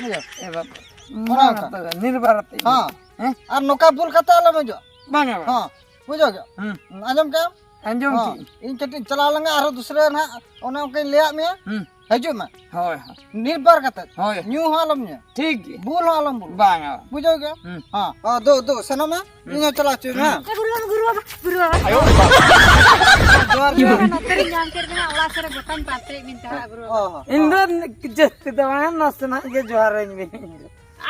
ᱵᱩᱡᱷᱟᱹᱣ? ᱮ ᱵᱟᱵᱟ᱾ ᱚᱱᱟ ᱢᱟ ᱚᱱᱠᱟ᱾ ᱛᱚᱵᱮ ᱱᱤᱨᱵᱟᱨ ᱟᱛᱮ᱾ ᱦᱮᱸ᱾ ᱦᱮᱸ? ᱟᱨ ᱱᱚᱝᱠᱟ ᱵᱩᱞ ᱠᱟᱛᱮ ᱟᱞᱚᱢ ᱦᱤᱡᱩᱜᱼᱟ᱾ ᱵᱟᱝᱟ, ᱵᱟᱝᱟ᱾ ᱦᱮᱸ, ᱵᱩᱡᱷᱟᱹᱣ ᱠᱮᱫ? ᱦᱩᱸ᱾ ᱟᱸᱡᱚᱢ ᱠᱮᱫᱟᱢ? ᱟᱸᱡᱚᱢ ᱦᱮᱸ, ᱠᱮᱫᱟᱹᱧ᱾ ᱤᱧ ᱠᱟᱹᱴᱤᱡ ᱪᱟᱞᱟᱣ ᱞᱮᱱ ᱜᱮ, ᱟᱨᱦᱚᱸ ᱫᱩᱥᱨᱟᱹ ᱱᱟᱦᱟᱜ ᱚᱱᱮ ᱚᱱᱠᱟᱧ ᱞᱟᱹᱭᱟᱫ ᱢᱮᱭᱟ᱾ ᱦᱩᱸ᱾ ᱦᱤᱡᱩᱜ ᱢᱮ᱾ ᱦᱳᱭ, ᱦᱳᱭ᱾ ᱱᱤᱨᱵᱟᱨ ᱠᱟᱛᱮ᱾ ᱦᱳᱭ᱾ ᱧᱩ ᱦᱚᱸ ᱟᱞᱚᱢ ᱧᱩᱭᱟ᱾ ᱴᱷᱤᱠ ᱜᱮᱭᱟ᱾ ᱵᱩᱞ ᱦᱚᱸ ᱟᱞᱚᱢ ᱵᱩᱞ᱾ ᱵᱟᱝᱟ᱾ ᱵᱩᱡᱷᱟᱹᱣ ᱠᱮᱫᱟᱢ? ᱦᱩᱸ᱾ ᱦᱮᱸ᱾ ᱚ, ᱫᱩ, ᱫᱩ, ᱥᱮᱱᱚᱜ ᱢᱮ᱾ ᱦᱩᱸ᱾ ᱤᱧ ᱦᱚᱸ ᱪᱟᱞᱟᱣ ᱦᱚᱪᱚᱧ ᱢᱮ᱾ ᱦᱮᱸ᱾ ᱮ, ᱜᱩᱨᱩ ᱵᱟᱵᱟ, ᱜᱩᱨᱩ ᱵᱟᱵᱟ, ᱜᱩᱨᱩ ᱵᱟᱵᱟ᱾ ᱡᱚᱦᱟᱨ, ᱡᱚᱦᱟᱨ᱾ ᱱᱚᱛᱮ ᱨᱤᱧ ᱧᱟᱢ ᱠᱮᱫ ᱢᱮᱭᱟ, ᱚᱲᱟᱜ ᱥᱮᱫ ᱨᱮ ᱜᱚᱴᱟᱧ ᱯᱟᱱᱛᱮᱭᱮᱫ ᱢᱮ ᱛᱟᱦᱮᱸᱫ, ᱜᱩᱨᱩ ᱵᱟᱵᱟ᱾ ᱚ, ᱦᱚᱸ᱾ ᱤᱧ ᱫᱚ ᱡᱟᱹᱥᱛᱤ ᱫᱚ ᱵᱟᱝ, ᱱᱟᱥᱮᱱᱟᱜ ᱜᱮ ᱡᱚᱦᱟᱨᱟᱹᱧ ᱢᱮ᱾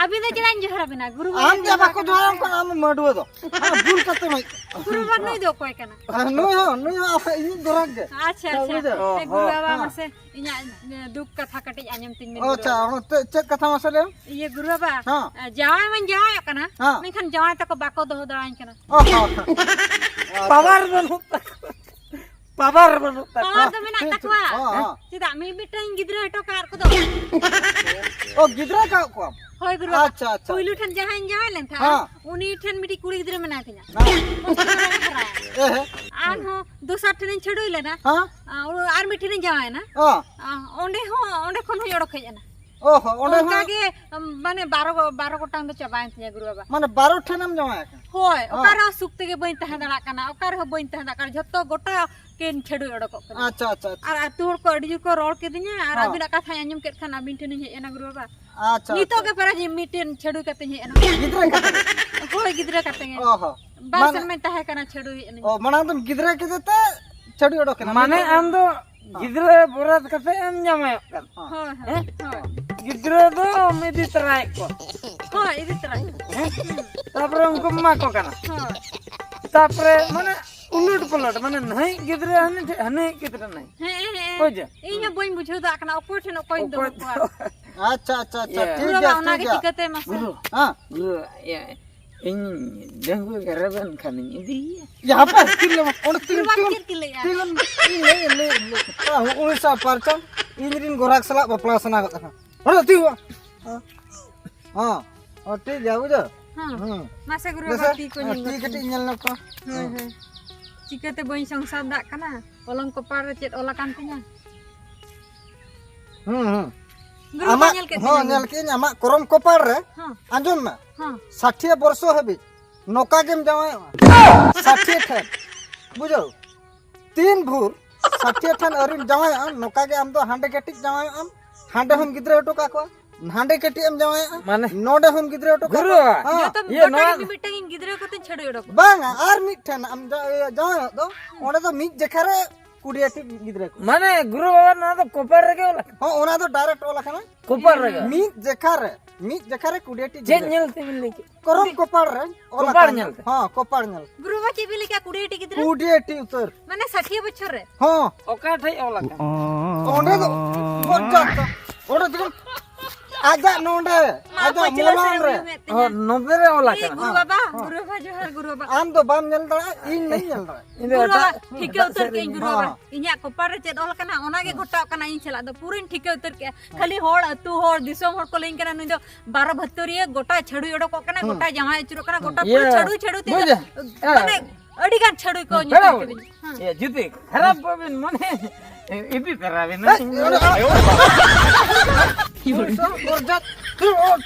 ᱟᱹᱵᱤᱱ ᱫᱚ ᱪᱮᱫᱟᱜ ᱤᱧ ᱡᱚᱦᱟᱨ ᱟᱵᱤᱱᱟ? ᱜᱩᱨᱩ ᱵᱟᱵᱟ ᱟᱢ ᱜᱮ ᱡᱟ ᱵᱟᱠᱚ ᱡᱚᱦᱟᱨ ᱡᱚᱦᱟᱨ ᱟᱢ ᱠᱟᱱᱟ᱾ ᱠᱟᱱᱟ, ᱟᱢ ᱢᱟᱹᱰᱩᱣᱟᱹ ᱫᱚ᱾ ᱟᱢ ᱵᱩᱞ ᱠᱟᱛᱮ ᱢᱮ᱾ ᱜᱩᱨᱩ ᱵᱟᱵᱟ ᱱᱩᱭ ᱫᱚ ᱚᱠᱚᱭ ᱠᱟᱱᱟ? ᱦᱮᱸ, ᱱᱩᱭ ᱦᱚᱸ, ᱱᱩᱭ ᱦᱚᱸ ᱟᱯᱮ ᱤᱧᱤᱡ ᱜᱚᱨᱟᱠ ᱜᱮ᱾ ᱟᱪᱪᱷᱟ, ᱦᱮᱸ, ᱟᱪᱪᱷᱟ᱾ ᱵᱩᱡᱷᱟᱹᱣ? ᱦᱮᱸ, ᱜᱩᱨᱩ ᱵᱟᱵᱟ, ᱦᱮᱸ᱾ ᱢᱟᱥᱮ ᱤᱧᱟᱹᱜ, ᱮ, ᱫᱩᱠ ᱠᱟᱛᱷᱟ ᱠᱟᱹᱴᱤᱡ ᱟᱸᱡᱚᱢ ᱛᱤᱧ ᱵᱤᱱ, ᱜᱩᱨᱩ ᱟᱪᱪᱷᱟ, ᱵᱟᱵᱟ᱾ ᱚᱱᱟ ᱛᱮ ᱪᱮᱫ ᱠᱟᱛᱷᱟ ᱢᱟᱥᱮ ᱞᱟᱹᱭ ᱢᱮ? ᱤᱭᱟᱹ, ᱜᱩᱨᱩ ᱵᱟᱵᱟ, ᱦᱮᱸ᱾ ᱮ, ᱡᱟᱶᱟᱭ ᱢᱟᱧ ᱡᱟᱶᱟᱭᱚᱜ ᱠᱟᱱᱟ, ᱦᱮᱸ᱾ ᱢᱮᱱᱠᱷᱟᱱ ᱡᱟᱶᱟᱭ ᱛᱟᱠᱚ ᱵᱟᱠᱚ ᱫᱚᱦᱚ ᱫᱟᱲᱮᱭᱟᱹᱧ ᱠᱟᱱᱟ᱾ ᱚ, ᱦᱚᱸ, ᱦᱚᱸ᱾ ᱯᱟᱣᱟᱨ ᱵᱟᱹᱱᱩᱜ ᱛᱟᱠᱚᱣᱟ᱾ ᱯᱟᱣᱟᱨ ᱵᱟᱹᱱᱩᱜ ᱛᱟᱠᱚᱣᱟ᱾ ᱯᱟᱣᱟᱨ ᱫᱚ ᱢᱮᱱᱟᱜ ᱴᱷᱤᱠ, ᱴᱷᱤᱠ᱾ ᱛᱟᱠᱚᱣᱟ᱾ ᱦᱚᱸ, ᱦᱚᱸ᱾ ᱪᱮᱫᱟᱜ ᱢᱤᱫ ᱢᱤᱫᱴᱟᱝ ᱜᱤᱫᱽᱨᱟᱹ ᱦᱚᱴᱚ ᱠᱟᱜ ᱠᱚᱫᱚ? ᱚ, ᱜᱤᱫᱽᱨᱟᱹ ᱠᱟᱜ ᱠᱚᱣᱟᱢ? ᱦᱳᱭ, ᱜᱩᱨᱩ ᱵᱟᱵᱟ᱾ ᱟᱪᱪᱷᱟ, ᱟᱪᱪᱷᱟ᱾ ᱯᱩᱭᱞᱩ ᱴᱷᱮᱱ ᱡᱟᱦᱟᱸᱭᱤᱧ ᱡᱟᱶᱟᱭ ᱞᱮᱱ ᱛᱟᱦᱮᱸᱫ, ᱦᱮᱸ᱾ ᱩᱱᱤ ᱴᱷᱮᱱ ᱢᱤᱫᱴᱤᱡ ᱠᱩᱲᱤ ᱜᱤᱫᱽᱨᱟᱹ ᱢᱮᱱᱟᱭ ᱛᱤᱧᱟ᱾ ᱦᱮᱸ᱾ ᱦᱳᱥᱴᱮᱞ ᱨᱮ ᱦᱟᱨᱟᱭᱟ᱾ ᱮ ᱦᱮᱸ᱾ ᱟᱨᱦᱚᱸ ᱫᱚᱥᱟᱨ ᱴᱷᱮᱱᱤᱧ ᱪᱷᱟᱹᱰᱩᱭ ᱞᱮᱱᱟ᱾ ᱦᱮᱸ᱾ ᱟ, ᱩ-, ᱟᱨ ᱢᱤᱫ ᱴᱷᱮᱱᱤᱧ ᱡᱟᱶᱟᱭᱮᱱᱟ᱾ ᱚ᱾ ᱟ, ᱚᱸᱰᱮ ᱦᱚᱸ, ᱚᱸᱰᱮ ᱠᱷᱚᱱ ᱦᱚᱸᱧ ᱚᱰᱚᱠ ᱦᱮᱡ ᱮᱱᱟ᱾ ᱚ ᱦᱚᱸ, ᱚᱸᱰᱮ ᱚᱱᱠᱟ ᱦᱚᱸ? ᱜᱮ, ᱢᱟᱱᱮ, ᱵᱟᱨᱚ ᱜᱚ-, ᱵᱟᱨᱚ ᱜᱚᱴᱟᱝ ᱫᱚ ᱪᱟᱵᱟᱭᱮᱱ ᱛᱤᱧᱟ, ᱜᱩᱨᱩ ᱵᱟᱵᱟ᱾ ᱢᱟᱱᱮ, ᱵᱟᱨᱚ ᱴᱷᱮᱱᱮᱢ ᱡᱟᱶᱟᱭ ᱟᱠᱟᱱᱟ? ᱦᱳᱭ, ᱦᱚᱸ᱾ ᱚᱠᱟ ᱨᱮᱦᱚᱸ ᱥᱩᱠ ᱛᱮᱜᱮ ᱵᱟᱹᱧ ᱛᱟᱦᱮᱸ ᱫᱟᱲᱮᱭᱟᱜ ᱠᱟᱱᱟ, ᱚᱠᱟ ᱨᱮᱦᱚᱸ ᱵᱟᱹᱧ ᱛᱟᱦᱮᱸ ᱫᱟᱲᱮᱭᱟᱜ ᱠᱟᱱᱟ, ᱡᱷᱚᱛᱚ ᱜᱚᱴᱟ ᱠᱤᱱ ᱪᱷᱟᱹᱰᱩᱭ ᱚᱰᱚᱠᱚᱜ ᱠᱟᱱᱟ᱾ ᱟᱪᱪᱷᱟ, ᱟᱪᱪᱷᱟ, ᱟᱪᱪᱷᱟ᱾ ᱟᱨ ᱟᱹᱛᱩ ᱦᱚᱲ ᱠᱚ ᱟᱹᱰᱤ ᱡᱳᱨ ᱠᱚ ᱨᱚᱲ ᱠᱤᱫᱤᱧᱟ, ᱟᱨ ᱦᱚᱸ᱾ ᱟᱹᱵᱤᱱᱟᱜ ᱠᱟᱛᱷᱟᱧ ᱟᱸᱡᱚᱢ ᱠᱮᱫ ᱠᱷᱟᱱ ᱟᱹᱵᱤᱱ ᱴᱷᱮᱱᱤᱧ ᱦᱮᱡ ᱮᱱᱟ, ᱜᱩᱨᱩ ᱵᱟᱵᱟ᱾ ᱟᱪᱪᱷᱟ, ᱱᱤᱛᱚᱜ ᱟᱪᱪᱷᱟ᱾ ᱜᱮ ᱯᱮᱨᱮᱡ ᱢᱤᱫᱴᱮᱱ ᱪᱷᱟᱹᱰᱩᱭ ᱠᱟᱛᱮᱧ ᱦᱮᱡ ᱮᱱᱟ᱾ ᱜᱤᱫᱽᱨᱟᱹ ᱠᱟᱛᱮ? ᱦᱳᱭ, ᱜᱤᱫᱽᱨᱟᱹ ᱠᱟᱛᱮ ᱜᱮ᱾ ᱚ ᱦᱚᱸ᱾ ᱵᱟᱨ ᱢᱟᱱᱮ ᱥᱮᱨᱢᱟᱧ ᱛᱟᱦᱮᱸ ᱠᱟᱱᱟ, ᱪᱷᱟᱹᱰᱩᱭ ᱦᱮᱡ ᱮᱱᱟᱹᱧ᱾ ᱚ, ᱢᱟᱲᱟᱝ ᱫᱚᱢ ᱜᱤᱫᱽᱨᱟᱹ ᱠᱮᱫᱮ ᱛᱮ ᱪᱷᱟᱹᱰᱩᱭ ᱚᱰᱚᱠ ᱮᱱᱟ? ᱢᱟᱱᱮ ᱟᱢ ᱫᱚ ᱦᱚᱸ᱾ ᱜᱤᱫᱽᱨᱟᱹ ᱵᱚᱨᱟᱛ ᱠᱟᱛᱮ ᱮᱢ ᱡᱟᱶᱟᱭᱚᱜ ᱠᱟᱱᱟ? ᱦᱳᱭ, ᱦᱳᱭ, ᱦᱮᱸ? ᱦᱳᱭ᱾ ᱜᱤᱫᱽᱨᱟᱹ ᱫᱚᱢ ᱤᱫᱤ ᱛᱚᱨᱟᱭᱮᱫ ᱠᱚᱣᱟ? ᱦᱳᱭ, ᱤᱫᱤ ᱛᱚᱨᱟᱭᱮᱫ ᱠᱚᱣᱟ᱾ ᱦᱮᱸ? ᱛᱟᱯᱚᱨᱮ ᱩᱱᱠᱩᱢ ᱮᱢᱟ ᱠᱚ ᱠᱟᱱᱟ? ᱦᱳᱭ᱾ ᱛᱟᱯᱚᱨᱮ ᱢᱟᱱᱮ ᱩᱞᱩᱴ ᱯᱩᱞᱩᱴ, ᱢᱟᱱᱮ ᱱᱟᱹᱭᱤᱡ ᱜᱤᱫᱽᱨᱟᱹ ᱦᱟᱹᱱᱤ ᱴᱷᱮᱡ, ᱦᱟᱹᱱᱤᱭᱤᱡ ᱜᱤᱫᱽᱨᱟᱹ ᱱᱟᱹᱭᱤᱡ᱾ ᱦᱮᱸ, ᱦᱮᱸ, ᱦᱮᱸ᱾ ᱵᱩᱡᱷᱟᱹᱣ? ᱤᱧ ᱦᱚᱸ ᱵᱟᱹᱧ ᱵᱩᱡᱷᱟᱹᱣ ᱫᱟᱲᱮᱭᱟᱜ ᱠᱟᱱᱟ, ᱚᱠᱚᱭ ᱴᱷᱮᱱ ᱚᱠᱚᱭᱤᱧ ᱫᱚᱦᱚ ᱚᱠᱚᱭ ᱠᱚᱣᱟ᱾ ᱟᱪᱪᱷᱟ, ᱟᱪᱪᱷᱟ, ᱟᱪᱪᱷᱟ, ᱤᱭᱟᱹ᱾ ᱴᱷᱤᱠ ᱜᱩᱨᱩ ᱜᱮᱭᱟ, ᱵᱟᱵᱟ, ᱴᱷᱤᱠ ᱚᱱᱟᱜᱮ ᱜᱮᱭᱟ᱾ ᱪᱤᱠᱟᱹᱛᱮ ᱢᱟᱥᱮ? ᱜᱩᱨᱩ, ᱦᱮᱸ? ᱜᱩᱨᱩ, ᱤᱭᱟᱹ, ᱤᱧ ᱰᱟᱺᱜᱩᱣᱟᱹ ᱜᱮ ᱨᱮᱵᱮᱱ ᱠᱷᱟᱱᱤᱧ ᱤᱫᱤᱭᱮᱭᱟ᱾ ᱭᱟ, ᱦᱟᱯᱮ, ᱛᱤᱨ ᱞᱮᱢᱟ, ᱚᱸᱰᱮ ᱛᱤᱨ, ᱜᱩᱨᱩ ᱵᱟᱵᱟ ᱛᱤᱨ, ᱪᱮᱫ ᱠᱤᱱ ᱞᱟᱹᱭᱮᱜᱼᱟ? ᱛᱤᱨ ᱞᱮᱢ, ᱤᱧ ᱞᱟᱹᱭ, ᱞᱟᱹᱭ, ᱞᱟᱹᱭ᱾ ᱦᱚᱸ, ᱩᱱᱤ ᱥᱟᱶ ᱯᱟᱨᱪᱟᱢ, ᱤᱧ ᱨᱤᱱ ᱜᱚᱨᱟᱠ ᱥᱟᱞᱟᱜ ᱵᱟᱯᱞᱟ ᱥᱟᱱᱟ ᱜᱚᱫ ᱠᱟᱱᱟ᱾ ᱚᱸᱰᱮ ᱛᱤᱸᱜᱩ᱾ ᱦᱚᱸ, ᱦᱚᱸ, ᱴᱷᱤᱠ ᱜᱮᱭᱟ, ᱵᱩᱡᱷᱟᱹᱣ? ᱦᱚᱸ᱾ ᱦᱩᱸ᱾ ᱢᱟᱥᱮ ᱜᱩᱨᱩ ᱵᱮᱥ, ᱵᱟᱵᱟ, ᱛᱤ ᱠᱚ ᱦᱮᱸ, ᱧᱮᱞ ᱛᱤ ᱜᱚᱫ ᱠᱟᱹᱴᱤᱡ ᱠᱤᱧ᱾ ᱧᱮᱞ ᱧᱚᱜ ᱠᱚᱣᱟ᱾ ᱦᱳᱭ, ᱦᱩᱸ᱾ ᱦᱳᱭ᱾ ᱪᱤᱠᱟᱹᱛᱮ ᱵᱟᱹᱧ ᱥᱚᱝᱥᱟᱨ ᱫᱟᱲᱮᱭᱟᱜ ᱠᱟᱱᱟ? ᱚᱞᱚᱝ ᱠᱚᱯᱟᱲ ᱨᱮ ᱪᱮᱫ ᱚᱞ ᱟᱠᱟᱱ ᱛᱤᱧᱟ? ᱦᱩᱸ, ᱦᱩᱸ᱾ ᱜᱩᱨᱩ ᱵᱟᱵᱟ ᱟᱢᱟᱜ, ᱧᱮᱞ ᱠᱮᱫ ᱦᱚᱸ, ᱛᱟᱞᱟᱝ ᱧᱮᱞ ᱠᱮᱫᱟᱹᱧ ᱟᱢᱟᱜ ᱠᱚᱨᱚᱢ ᱠᱚᱯᱟᱲ ᱨᱮ᱾ ᱦᱚᱸ᱾ ᱟᱸᱡᱚᱢ ᱢᱮ᱾ ᱦᱚᱸ᱾ ᱥᱟᱴᱷᱤᱭᱟᱹ ᱵᱚᱨᱥᱚ ᱦᱟᱹᱵᱤᱡ ᱱᱚᱝᱠᱟ ᱜᱮᱢ ᱡᱟᱶᱟᱭᱚᱜᱼᱟ᱾ ᱥᱟᱴᱷᱤᱭᱟᱹ ᱴᱷᱮᱱ᱾ ᱵᱩᱡᱷᱟᱹᱣ? ᱛᱤᱱ ᱵᱷᱳᱨ ᱥᱟᱴᱷᱤᱭᱟᱹ ᱴᱷᱮᱱ ᱟᱹᱣᱨᱤᱢ ᱡᱟᱶᱟᱭᱚᱜᱼᱟ, ᱱᱚᱝᱠᱟ ᱜᱮ ᱟᱢ ᱫᱚ ᱦᱟᱸᱰᱮ ᱠᱟᱹᱴᱤᱡ ᱡᱟᱶᱟᱭᱚᱜ ᱟᱢ, ᱦᱟᱸᱰᱮ ᱦᱚᱸᱢ ᱜᱤᱫᱽᱨᱟᱹ ᱦᱚᱴᱚ ᱠᱟᱠᱚᱣᱟ, ᱦᱟᱸᱰᱮ ᱠᱟᱹᱴᱤᱡ ᱮᱢ ᱡᱟᱶᱟᱭᱚᱜᱼᱟ, ᱢᱟᱱᱮ ᱱᱚᱰᱮ ᱦᱚᱸᱢ ᱜᱤᱫᱽᱨᱟᱹ ᱦᱚᱴᱚ ᱜᱩᱨᱩ ᱠᱟᱠᱚᱣᱟ᱾ ᱵᱟᱵᱟ᱾ ᱦᱮᱸ᱾ ᱡᱚᱛᱚ ᱤᱭᱟᱹ ᱜᱚᱴᱟ ᱱᱚᱣᱟ ᱜᱮ ᱢᱤᱢᱤᱫᱴᱟᱝ ᱤᱧ ᱜᱤᱫᱽᱨᱟᱹ ᱠᱚᱛᱮᱧ ᱪᱷᱟᱹᱰᱩᱭ ᱚᱰᱚᱠ ᱠᱚᱣᱟ᱾ ᱵᱟᱝᱟ, ᱟᱨ ᱢᱤᱫᱴᱷᱮᱱ ᱟᱢ ᱡᱟ-, ᱤᱭᱟᱹ ᱡᱟᱶᱟᱭᱚᱜ ᱫᱚ, ᱚᱸᱰᱮ ᱫᱚ ᱢᱤᱫ ᱡᱮᱠᱷᱟ ᱨᱮ ᱠᱩᱲᱤ ᱴᱤ ᱜᱤᱫᱽᱨᱟᱹ ᱠᱚ᱾ ᱢᱟᱱᱮ ᱜᱩᱨᱩ ᱵᱟᱵᱟ, ᱱᱚᱣᱟ ᱫᱚ ᱠᱚᱯᱟᱲ ᱨᱮᱜᱮ ᱚᱞ ᱟᱠᱟᱱᱟ᱾ ᱦᱚᱸ, ᱚᱱᱟ ᱫᱚ direct ᱚᱞ ᱟᱠᱟᱱᱟ᱾ ᱠᱚᱯᱟᱲ ᱨᱮᱜᱮ? ᱢᱤᱫ ᱡᱮᱠᱷᱟ ᱨᱮ, ᱢᱤᱫ ᱡᱮᱠᱷᱟ ᱨᱮ ᱠᱩᱲᱤ ᱴᱤ ᱪᱮᱫ ᱜᱤᱫᱽᱨᱟᱹ᱾ ᱧᱮᱞ ᱛᱮᱵᱤᱱ ᱞᱟᱹᱭ ᱠᱮᱫ? ᱠᱚᱨᱚᱢ ᱠᱚᱯᱟᱲ ᱨᱮ ᱚᱞ ᱠᱚᱯᱟᱲ ᱟᱠᱟᱱᱟ᱾ ᱧᱮᱞ ᱛᱮ? ᱦᱚᱸ, ᱠᱚᱯᱟᱲ ᱧᱮᱞ ᱛᱮ᱾ ᱜᱩᱨᱩ ᱵᱟᱵᱟ, ᱪᱮᱫ ᱵᱤᱱ ᱞᱟᱹᱭ ᱠᱮᱫᱟ? ᱠᱩᱲᱤ ᱴᱤ ᱜᱤᱫᱽᱨᱟᱹ? ᱠᱩᱲᱤ ᱴᱤ ᱩᱛᱟᱹᱨ᱾ ᱢᱟᱱᱮ ᱥᱟᱴᱷᱤᱭᱟᱹ ᱵᱚᱪᱷᱚᱨ ᱨᱮ? ᱦᱚᱸ᱾ ᱚᱠᱟ ᱴᱷᱮᱡ ᱚᱞ ᱟᱠᱟᱱᱟ? ᱚᱸᱰᱮ ᱫᱚ, ᱵᱚᱡᱽ ᱡᱟᱛ ᱫᱚ᱾ ᱚᱸᱰᱮ ᱫᱚ ᱟᱡᱟᱜ ᱱᱚᱰᱮ, ᱢᱟ, ᱟᱡᱟᱜ ᱯᱟᱹᱪᱷᱞᱟᱹ ᱢᱚᱞᱚᱝ ᱥᱮᱫ ᱨᱮ᱾ ᱩᱭᱩᱝ ᱮᱫ ᱛᱤᱧᱟᱹ᱾ ᱦᱚᱸ, ᱱᱚᱰᱮ ᱨᱮ ᱚᱞ ᱮ, ᱟᱠᱟᱱᱟ᱾ ᱜᱩᱨᱩ ᱵᱟᱵᱟ, ᱦᱚᱸ᱾ ᱜᱩᱨᱩ ᱵᱟᱵᱟ ᱡᱚᱦᱟᱨ, ᱜᱩᱨᱩ ᱵᱟᱵᱟ᱾ ᱟᱢ ᱫᱚ ᱵᱟᱢ ᱧᱮᱞ ᱫᱟᱲᱮᱭᱟᱜᱼᱟ, ᱤᱧ ᱫᱚᱧ ᱧᱮᱞ ᱫᱟᱲᱮᱭᱟᱜᱼᱟ᱾ ᱤᱧ ᱫᱚ ᱜᱩᱨᱩ ᱵᱟᱵᱟ, ᱮᱴᱟᱜ ᱥᱮᱫ ᱴᱷᱤᱠᱟᱹ ᱨᱤᱧ ᱩᱛᱟᱹᱨ ᱠᱮᱫ ᱟᱹᱧ, ᱜᱩᱨᱩ ᱵᱟᱵᱟ᱾ ᱦᱚᱸ᱾ ᱤᱧᱟᱹᱜ ᱠᱚᱯᱟᱲ ᱨᱮ ᱪᱮᱫ ᱚᱞ ᱟᱠᱟᱱᱟ, ᱚᱱᱟ ᱜᱮ ᱜᱷᱚᱴᱟᱣ ᱠᱟᱱᱟ ᱤᱧ ᱥᱟᱞᱟᱜ ᱫᱚ᱾ ᱯᱩᱨᱟᱹᱧ ᱴᱷᱤᱠᱟᱹ ᱩᱛᱟᱹᱨ ᱠᱮᱫᱼᱟ᱾ ᱠᱷᱟᱹᱞᱤ ᱦᱚᱲ, ᱟᱹᱛᱩ ᱦᱚᱲ, ᱫᱤᱥᱚᱢ ᱦᱚᱲ ᱠᱚ ᱞᱟᱹᱭᱟᱹᱧ ᱠᱟᱱᱟ, "ᱱᱩᱭ ᱫᱚ ᱵᱟᱨᱚ ᱵᱷᱟᱹᱛᱩᱨᱤᱭᱟᱹ, ᱜᱚᱴᱟ ᱪᱷᱟᱹᱰᱩᱭ ᱚᱰᱚᱠᱚᱜ ᱠᱟᱱᱟ, ᱦᱩᱸ᱾ ᱜᱚᱴᱟ ᱡᱟᱶᱟᱭ ᱟᱹᱪᱩᱨᱚᱜ ᱠᱟᱱᱟ, ᱦᱩᱸ᱾ ᱜᱚᱴᱟ ᱯᱩᱨᱟᱹ ᱤᱭᱟᱹ, ᱪᱷᱟᱹᱰᱩᱭ, ᱪᱷᱟᱹᱰᱩᱭ ᱛᱮ ᱵᱩᱡᱷᱟᱹᱣ? ᱦᱮᱸ᱾ ᱢᱟᱱᱮ ᱟᱹᱰᱤ ᱜᱟᱱ ᱪᱷᱟᱹᱰᱩᱭ ᱠᱚ ᱦᱩᱸ, ᱧᱩᱛᱩᱢ ᱦᱮᱸ᱾ ᱠᱤᱫᱤᱧ᱾ ᱦᱮᱸ᱾ ᱤᱭᱟᱹ, ᱡᱩᱫᱤ ᱠᱷᱟᱨᱟᱯ ᱵᱟᱵᱤᱱ ᱢᱚᱱᱮ, ᱤᱫᱤ ᱛᱟᱨᱟ ᱵᱤᱱ᱾ ᱦᱮᱸ, ᱚᱱᱟ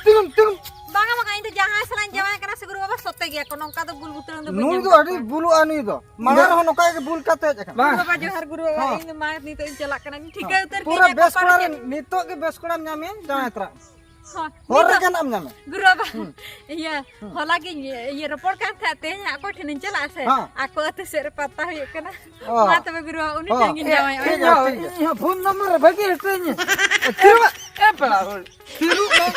ᱛᱤᱸᱜᱩᱱ, ᱛᱤᱸᱜᱩᱱ᱾ ᱵᱟᱝᱟ, ᱵᱟᱝᱟ, ᱤᱧ ᱫᱚ ᱡᱟᱦᱟᱸᱭ ᱥᱟᱞᱟᱜ ᱤᱧ ᱡᱟᱶᱟᱭ ᱠᱟᱱᱟ ᱥᱮ ᱜᱩᱨᱩ ᱵᱟᱵᱟ, ᱥᱚᱛᱮ ᱜᱮᱭᱟ ᱠᱚ, ᱱᱚᱝᱠᱟ ᱫᱚ ᱵᱩᱞ ᱵᱩᱛᱟᱹᱨ ᱫᱚ ᱵᱟᱹᱧ ᱱᱩᱭ ᱧᱟᱢ ᱫᱚ ᱟᱠᱟᱫ ᱟᱹᱰᱤ ᱠᱚᱣᱟ᱾ ᱵᱩᱞᱩᱜᱼᱟ, ᱱᱩᱭ ᱫᱚ᱾ ᱢᱟᱲᱟᱝ ᱨᱮᱦᱚᱸ ᱱᱚᱝᱠᱟ ᱜᱮ ᱵᱩᱞ ᱠᱟᱛᱮ ᱦᱮᱡ ᱟᱠᱟᱱᱟ᱾ ᱜᱩᱨᱩ ᱵᱟᱵᱟ ᱡᱚᱦᱟᱨ, ᱜᱩᱨᱩ ᱵᱟᱵᱟ, ᱦᱚᱸ᱾ ᱤᱧ ᱫᱚ ᱢᱟ ᱱᱤᱛᱚᱜ ᱤᱧ ᱪᱟᱞᱟᱜ ᱠᱟᱱᱟ, ᱤᱧ ᱴᱷᱤᱠᱟᱹ ᱩᱛᱟᱹᱨ ᱯᱩᱨᱟᱹ ᱠᱮᱫ ᱤᱧᱟᱹ ᱵᱮᱥ ᱠᱚᱯᱟᱲ ᱠᱚᱲᱟ ᱪᱮᱫ᱾ ᱱᱤᱛᱚᱜ ᱜᱮ ᱵᱮᱥ ᱠᱚᱲᱟᱢ ᱧᱟᱢᱮᱭᱟ, ᱡᱟᱶᱟᱭ ᱛᱚᱨᱟ᱾ ᱦᱚᱸ, ᱦᱚᱨ ᱱᱤᱛᱚᱜ ᱨᱮᱜᱮ ᱱᱟᱜ ᱮᱢ ᱧᱟᱢᱮ᱾ ᱜᱩᱨᱩ ᱵᱟᱵᱟ, ᱦᱩᱸ᱾ ᱤᱭᱟᱹ, ᱦᱩᱸ᱾ ᱦᱚᱞᱟ ᱜᱤᱧ ᱤᱭᱟᱹ ᱨᱚᱯᱚᱲ ᱠᱟᱱ ᱛᱟᱦᱮᱸᱫ, ᱛᱮᱦᱮᱧ ᱚᱠᱚᱭ ᱴᱷᱮᱱᱤᱧ ᱪᱟᱞᱟᱜᱼᱟ ᱥᱮ? ᱦᱮᱸ᱾ ᱟᱠᱚ ᱟᱹᱛᱩ ᱥᱮᱫ ᱨᱮ ᱯᱟᱛᱟ ᱦᱩᱭᱩᱜ ᱠᱟᱱᱟ᱾ ᱚ᱾ ᱢᱟ ᱛᱚᱵᱮ ᱜᱩᱨᱩ ᱵᱟᱵᱟ, ᱩᱱᱤ ᱦᱚᱸ᱾ ᱴᱷᱮᱱ ᱜᱤᱧ ᱮ, ᱡᱟᱶᱟᱭᱚᱜᱼᱟ᱾ ᱴᱷᱤᱠ ᱜᱮᱭᱟ, ᱴᱷᱤᱠ ᱜᱮᱭᱟ᱾ ᱤᱧ ᱦᱚᱸ ᱯᱷᱳᱱ ᱱᱚᱢᱵᱚᱨ ᱨᱮ ᱵᱷᱟᱹᱜᱤ ᱦᱚᱪᱚᱧ ᱢᱮ᱾ ᱛᱤᱨᱩᱵ ᱮ ᱯᱮᱲᱟ ᱦᱚᱲ᱾ ᱛᱤᱨᱩᱵ ᱢᱮ᱾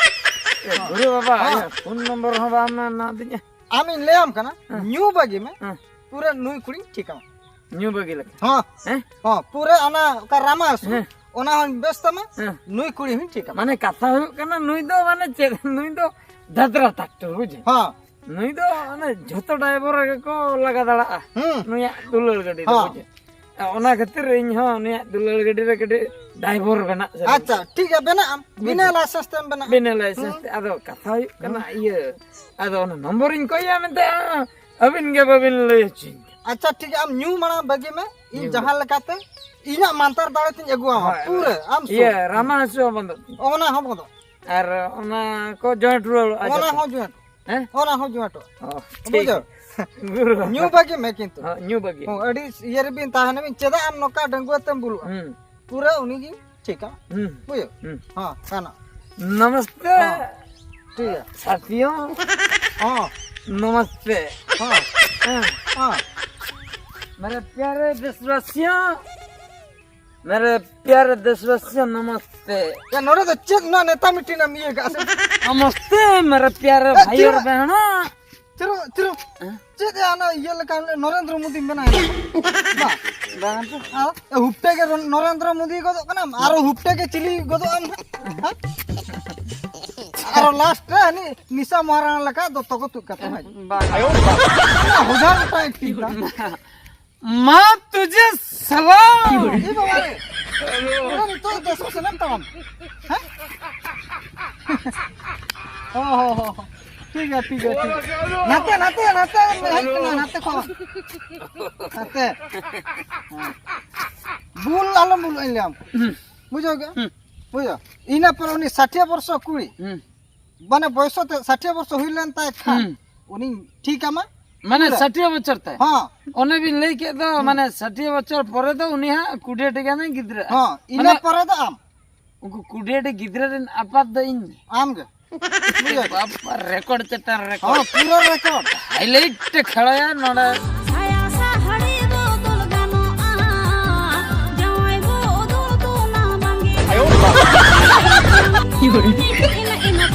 ᱮ, ᱜᱩᱨᱩ ᱵᱟᱵᱟ, ᱦᱮᱸ᱾ ᱤᱧᱟᱹᱜ ᱯᱷᱳᱱ ᱱᱚᱢᱵᱚᱨ ᱦᱚᱸ ᱵᱟᱢ ᱮᱢᱟᱫᱤᱧᱟ᱾ ᱟᱢᱤᱧ ᱞᱟᱹᱭᱟᱢ ᱠᱟᱱᱟ, ᱦᱮᱸ᱾ ᱧᱩ ᱵᱟᱹᱜᱤ ᱢᱮ᱾ ᱦᱮᱸ᱾ ᱯᱩᱨᱟᱹ ᱱᱩᱭ ᱠᱩᱲᱤᱧ ᱴᱷᱤᱠ ᱟᱢᱟ᱾ ᱧᱩ ᱵᱟᱹᱜᱤ ᱞᱮᱠᱟ? ᱦᱚᱸ᱾ ᱦᱮᱸ? ᱦᱚᱸ, ᱯᱩᱨᱟᱹ ᱚᱱᱟ ᱚᱠᱟ ᱨᱟᱢᱟ ᱦᱟᱹᱥᱩ, ᱦᱮᱸ᱾ ᱚᱱᱟ ᱦᱚᱸᱧ ᱵᱮᱥ ᱛᱟᱢᱟ, ᱦᱮᱸ᱾ ᱱᱩᱭ ᱠᱩᱲᱤ ᱦᱚᱸᱧ ᱴᱷᱤᱠ ᱟᱢᱟ᱾ ᱢᱟᱱᱮ ᱠᱟᱛᱷᱟ ᱦᱩᱭᱩᱜ ᱠᱟᱱᱟ, ᱱᱩᱭ ᱫᱚ ᱢᱟᱱᱮ ᱪᱮᱫ, ᱱᱩᱭ ᱫᱚ ᱫᱟᱫᱽᱨᱟ ᱴᱨᱟᱠᱴᱚᱨ, ᱵᱩᱡᱷᱟᱹᱣ? ᱦᱚᱸ᱾ ᱱᱩᱭ ᱫᱚ ᱢᱟᱱᱮ ᱡᱷᱚᱛᱚ ᱰᱟᱭᱵᱚᱨ ᱜᱮᱠᱚ ᱞᱟᱜᱟ ᱫᱟᱲᱮᱭᱟᱜᱼᱟ᱾ ᱦᱩᱸ᱾ ᱱᱩᱭᱟᱜ ᱫᱩᱞᱟᱹᱲ ᱜᱟᱹᱰᱤ ᱫᱚ, ᱦᱚᱸ᱾ ᱵᱩᱡᱷᱟᱹᱣ? ᱚᱱᱟ ᱠᱷᱟᱹᱛᱤᱨ ᱤᱧ ᱦᱚᱸ ᱱᱩᱭᱟᱜ ᱫᱩᱞᱟᱹᱲ ᱜᱟᱹᱰᱤ ᱨᱮ ᱠᱟᱹᱴᱤᱡ ᱰᱟᱭᱵᱚᱨ ᱵᱮᱱᱟᱜ ᱥᱟᱱᱟᱧᱟ᱾ ᱟᱪᱪᱷᱟ, ᱴᱷᱤᱠ ᱜᱮᱭᱟ, ᱵᱮᱱᱟᱜ ᱟᱢ᱾ ᱵᱩᱡᱷᱟᱹᱣ? ᱵᱤᱱᱟᱹ ᱞᱟᱭᱥᱮᱱᱥ ᱛᱮᱢ ᱵᱮᱱᱟᱜᱼᱟ᱾ ᱵᱤᱱᱟᱹ ᱞᱟᱭᱥᱮᱱᱥ ᱦᱩᱸ᱾ ᱛᱮ᱾ ᱟᱫᱚ ᱠᱟᱛᱷᱟ ᱦᱩᱭᱩᱜ ᱠᱟᱱᱟ, ᱦᱩᱸ᱾ ᱤᱭᱟᱹ, ᱟᱫᱚ ᱚᱱᱟ ᱱᱚᱢᱵᱚᱨᱤᱧ ᱠᱚᱭᱟ ᱢᱮᱱᱛᱮ, ᱟ-, ᱟᱹᱵᱤᱱ ᱜᱮ ᱵᱟᱹᱵᱤᱱ ᱞᱟᱹᱭ ᱦᱚᱪᱚᱧ ᱠᱟᱱᱟ᱾ ᱟᱪᱪᱷᱟ, ᱴᱷᱤᱠ ᱜᱮᱭᱟ, ᱟᱢ ᱧᱩ ᱢᱟᱲᱟᱝ ᱵᱟᱹᱜᱤ ᱢᱮ, ᱤᱧ ᱧᱩ᱾ ᱡᱟᱦᱟᱸ ᱞᱮᱠᱟᱛᱮ ᱤᱧᱟᱹᱜ ᱢᱟᱱᱛᱟᱨ ᱫᱟᱲᱮ ᱛᱮᱧ ᱟᱹᱜᱩᱣᱟᱢᱟ᱾ ᱦᱳᱭ᱾ ᱯᱩᱨᱟᱹ ᱟᱢ ᱥᱩᱨ᱾ ᱤᱭᱟᱹ, ᱨᱟᱢᱟ ᱦᱟᱹᱥᱩ ᱦᱚᱸ ᱵᱚᱱᱫᱚᱜ ᱛᱤᱧᱟ᱾ ᱚᱱᱟ ᱦᱚᱸ ᱵᱚᱱᱫᱚᱜ᱾ ᱟᱨ ᱚᱱᱟ ᱠᱚ ᱡᱚᱭᱮᱱᱴ ᱨᱩᱣᱟᱹᱲᱚᱜᱼᱟ ᱚᱱᱟ ᱡᱚᱛᱚ᱾ ᱦᱚᱸ ᱡᱚᱭᱮᱱᱴ᱾ ᱦᱮᱸ? ᱚᱱᱟ ᱦᱚᱸ ᱡᱚᱭᱮᱱᱴᱚᱜ᱾ ᱚ, ᱴᱷᱤᱠ᱾ ᱵᱩᱡᱷᱟᱹᱣ? ᱜᱩᱨᱩ᱾ ᱧᱩ ᱵᱟᱹᱜᱤ ᱢᱮ ᱠᱤᱱᱛᱩ᱾ ᱦᱚᱸ, ᱧᱩ ᱵᱟᱹᱜᱤ᱾ ᱦᱚᱸ, ᱟᱹᱰᱤ ᱤᱭᱟᱹ ᱨᱮᱵᱤᱱ ᱛᱟᱦᱮᱱᱟ ᱵᱤᱱ, ᱪᱮᱫᱟᱜ ᱟᱢ ᱱᱚᱝᱠᱟ ᱰᱟᱺᱜᱩᱣᱟᱹ ᱛᱮᱢ ᱵᱩᱞᱩᱜᱼᱟ? ᱦᱩᱸ᱾ ᱯᱩᱨᱟᱹ ᱩᱱᱤ ᱜᱮ ᱴᱷᱤᱠᱟ᱾ ᱦᱩᱸ᱾ ᱵᱩᱡᱷᱟᱹᱣ? ᱦᱩᱸ᱾ ᱦᱚᱸ, ᱜᱟᱱᱚᱜ᱾ नमस्ते। ᱦᱚᱸ, ᱴᱷᱤᱠ ᱜᱮᱭᱟ᱾ साथियों। ᱦᱚᱸ᱾ नमस्ते। ᱦᱚᱸ᱾ ᱦᱮᱸ। ᱦᱚᱸ᱾ मेरे प्यारे देशवासियों, मेरे प्यारे देशवासियों, नमस्ते। ᱭᱟ, ᱱᱚᱰᱮ ᱫᱚ ᱪᱮᱫ ᱱᱚᱣᱟ ᱱᱮᱛᱟ ᱢᱤᱴᱤᱝ ᱮᱢ ᱤᱭᱟᱹ ᱠᱟᱜᱼᱟ ᱥᱮ? नमस्ते, मेरे प्यारे ए, भाई और ᱪᱮᱫ? बहनों। ᱪᱮᱫ, ᱪᱮᱫ? ᱦᱮᱸ? ᱪᱮᱫ ᱭᱟ, ᱚᱱᱟ ᱤᱭᱟᱹ ᱞᱮᱠᱟ ᱱᱚᱨᱮᱱᱫᱨᱚ ᱢᱳᱫᱤ ᱢᱮᱱᱟᱭᱟ? ᱵᱟ᱾ ᱵᱟᱝ ᱛᱚ᱾ ᱟᱨ ᱦᱩᱯᱴᱮ ᱜᱮ ᱱᱚᱨᱮᱱᱫᱨᱚ ᱢᱳᱫᱤ ᱜᱚᱫᱚᱜ ᱠᱟᱱᱟᱢ, ᱟᱨᱚ ᱦᱩᱯᱴᱮ ᱜᱮ ᱪᱤᱞᱤ ᱜᱚᱫᱚᱜ ᱟᱢ ᱦᱟᱸᱜ? ᱦᱮᱸ? ᱟᱨᱚ ᱞᱟᱥᱴ ᱨᱮ ᱦᱟᱹᱱᱤ ᱱᱤᱥᱟ ᱢᱚᱦᱟᱨᱟᱱᱟ ᱞᱮᱠᱟ ᱫᱚᱛᱚ ᱠᱚ ᱛᱩᱫ ᱠᱟᱛᱮ ᱦᱟᱸᱜ᱾ ᱵᱟᱝ᱾ ᱚᱱᱟ ᱦᱚᱡᱟᱨ ᱜᱚᱴᱟ ᱮᱠᱴᱤᱝ ᱫᱟ᱾ माँ तुझे सलाम। ᱮ ᱵᱟᱵᱟ ᱨᱮ᱾ ᱚᱱᱟ ᱱᱤᱛᱚᱜ ᱫᱚ ᱥᱚᱥᱱᱟᱢ ᱛᱟᱢᱟᱢ᱾ ᱦᱮᱸ? ᱦᱚᱸ, ᱦᱚᱸ, ᱦᱚᱸ, ᱦᱚᱸ᱾ ᱴᱷᱤᱠ ᱜᱮᱭᱟ, ᱴᱷᱤᱠ ᱜᱮᱭᱟ, ᱴᱷᱤᱠ ᱜᱮᱭᱟ᱾ ᱱᱟᱛᱮ, ᱱᱟᱛᱮ, ᱱᱟᱛᱮ ᱦᱮᱡ ᱠᱟᱱᱟ, ᱱᱟᱛᱮ ᱠᱷᱚᱱ᱾ ᱱᱟᱛᱮ᱾ ᱦᱮᱸ᱾ ᱵᱩᱞ ᱟᱞᱚᱢ ᱵᱩᱞᱩᱜ ᱤᱧ ᱞᱟᱹᱭᱟᱢ᱾ ᱦᱩᱸ᱾ ᱵᱩᱡᱷᱟᱹᱣ ᱠᱮᱜᱼᱟ? ᱦᱩᱸ᱾ ᱵᱩᱡᱷᱟᱹᱣ? ᱤᱱᱟᱹ ᱯᱚᱨᱮ ᱩᱱᱤ ᱥᱟᱴᱷᱤᱭᱟ ᱵᱚᱨᱥᱚ ᱠᱩᱲᱤ᱾ ᱦᱩᱸ᱾ ᱢᱟᱱᱮ ᱵᱚᱭᱥᱚ ᱛᱮ ᱥᱟᱴᱷᱤᱭᱟ ᱵᱚᱨᱥᱚ ᱦᱩᱭ ᱞᱮᱱ ᱛᱟᱭ ᱠᱷᱟᱱ, ᱦᱩᱸ᱾ ᱩᱱᱤᱧ ᱴᱷᱤᱠ ᱟᱢᱟ᱾ ᱢᱟᱱᱮ ᱯᱩᱨᱟᱹ᱾ ᱥᱟᱴᱷᱤᱭᱟ ᱵᱚᱪᱷᱚᱨ ᱛᱮ? ᱦᱚᱸ᱾ ᱚᱱᱮ ᱵᱤᱱ ᱞᱟᱹᱭ ᱠᱮᱫ ᱫᱚ, ᱦᱩᱸ᱾ ᱢᱟᱱᱮ ᱥᱟᱴᱷᱤᱭᱟ ᱵᱚᱪᱷᱚᱨ ᱯᱚᱨᱮ ᱫᱚ ᱩᱱᱤ ᱦᱟᱸᱜ ᱠᱩᱰᱤᱭᱟᱹ ᱴᱷᱤᱠᱟᱹᱱᱟ ᱜᱤᱫᱽᱨᱟᱹ᱾ ᱦᱚᱸ, ᱤᱱᱟᱹ ᱢᱟᱱᱮ ᱯᱚᱨᱮ ᱫᱚ ᱟᱢ᱾ ᱩᱱᱠᱩ ᱠᱩᱰᱤᱭᱟᱹ ᱜᱤᱫᱽᱨᱟᱹ ᱨᱮᱱ ᱟᱯᱟᱛ ᱫᱚ ᱤᱧ᱾ ᱟᱢ ᱜᱮ᱾ ᱵᱩᱡᱷᱟᱹᱣ? ᱵᱟᱵᱟ, ᱨᱮᱠᱚᱨᱰ ᱪᱮᱛᱟᱱ ᱨᱮᱠᱚᱨᱰ᱾ ᱦᱚᱸ, ᱯᱩᱨᱟᱹ ᱨᱮᱠᱚᱨᱰ᱾ ᱦᱟᱭᱞᱟᱭᱤᱴ ᱠᱷᱟᱲᱟᱭᱟ ᱱᱚᱰᱮ᱾ ᱥᱟᱭᱟ ᱥᱟᱦᱟᱲᱤ ᱵᱚᱫᱚᱞ ᱜᱟᱱᱚᱜᱼᱟ, ᱡᱟᱶᱟᱭ ᱵᱚᱫᱚᱞ ᱫᱚ ᱚᱱᱟ ᱵᱟᱝᱜᱮ᱾ ᱟᱭᱳ ᱵᱟᱵᱟ᱾ ᱤᱱᱟᱹ, ᱤᱱᱟᱹ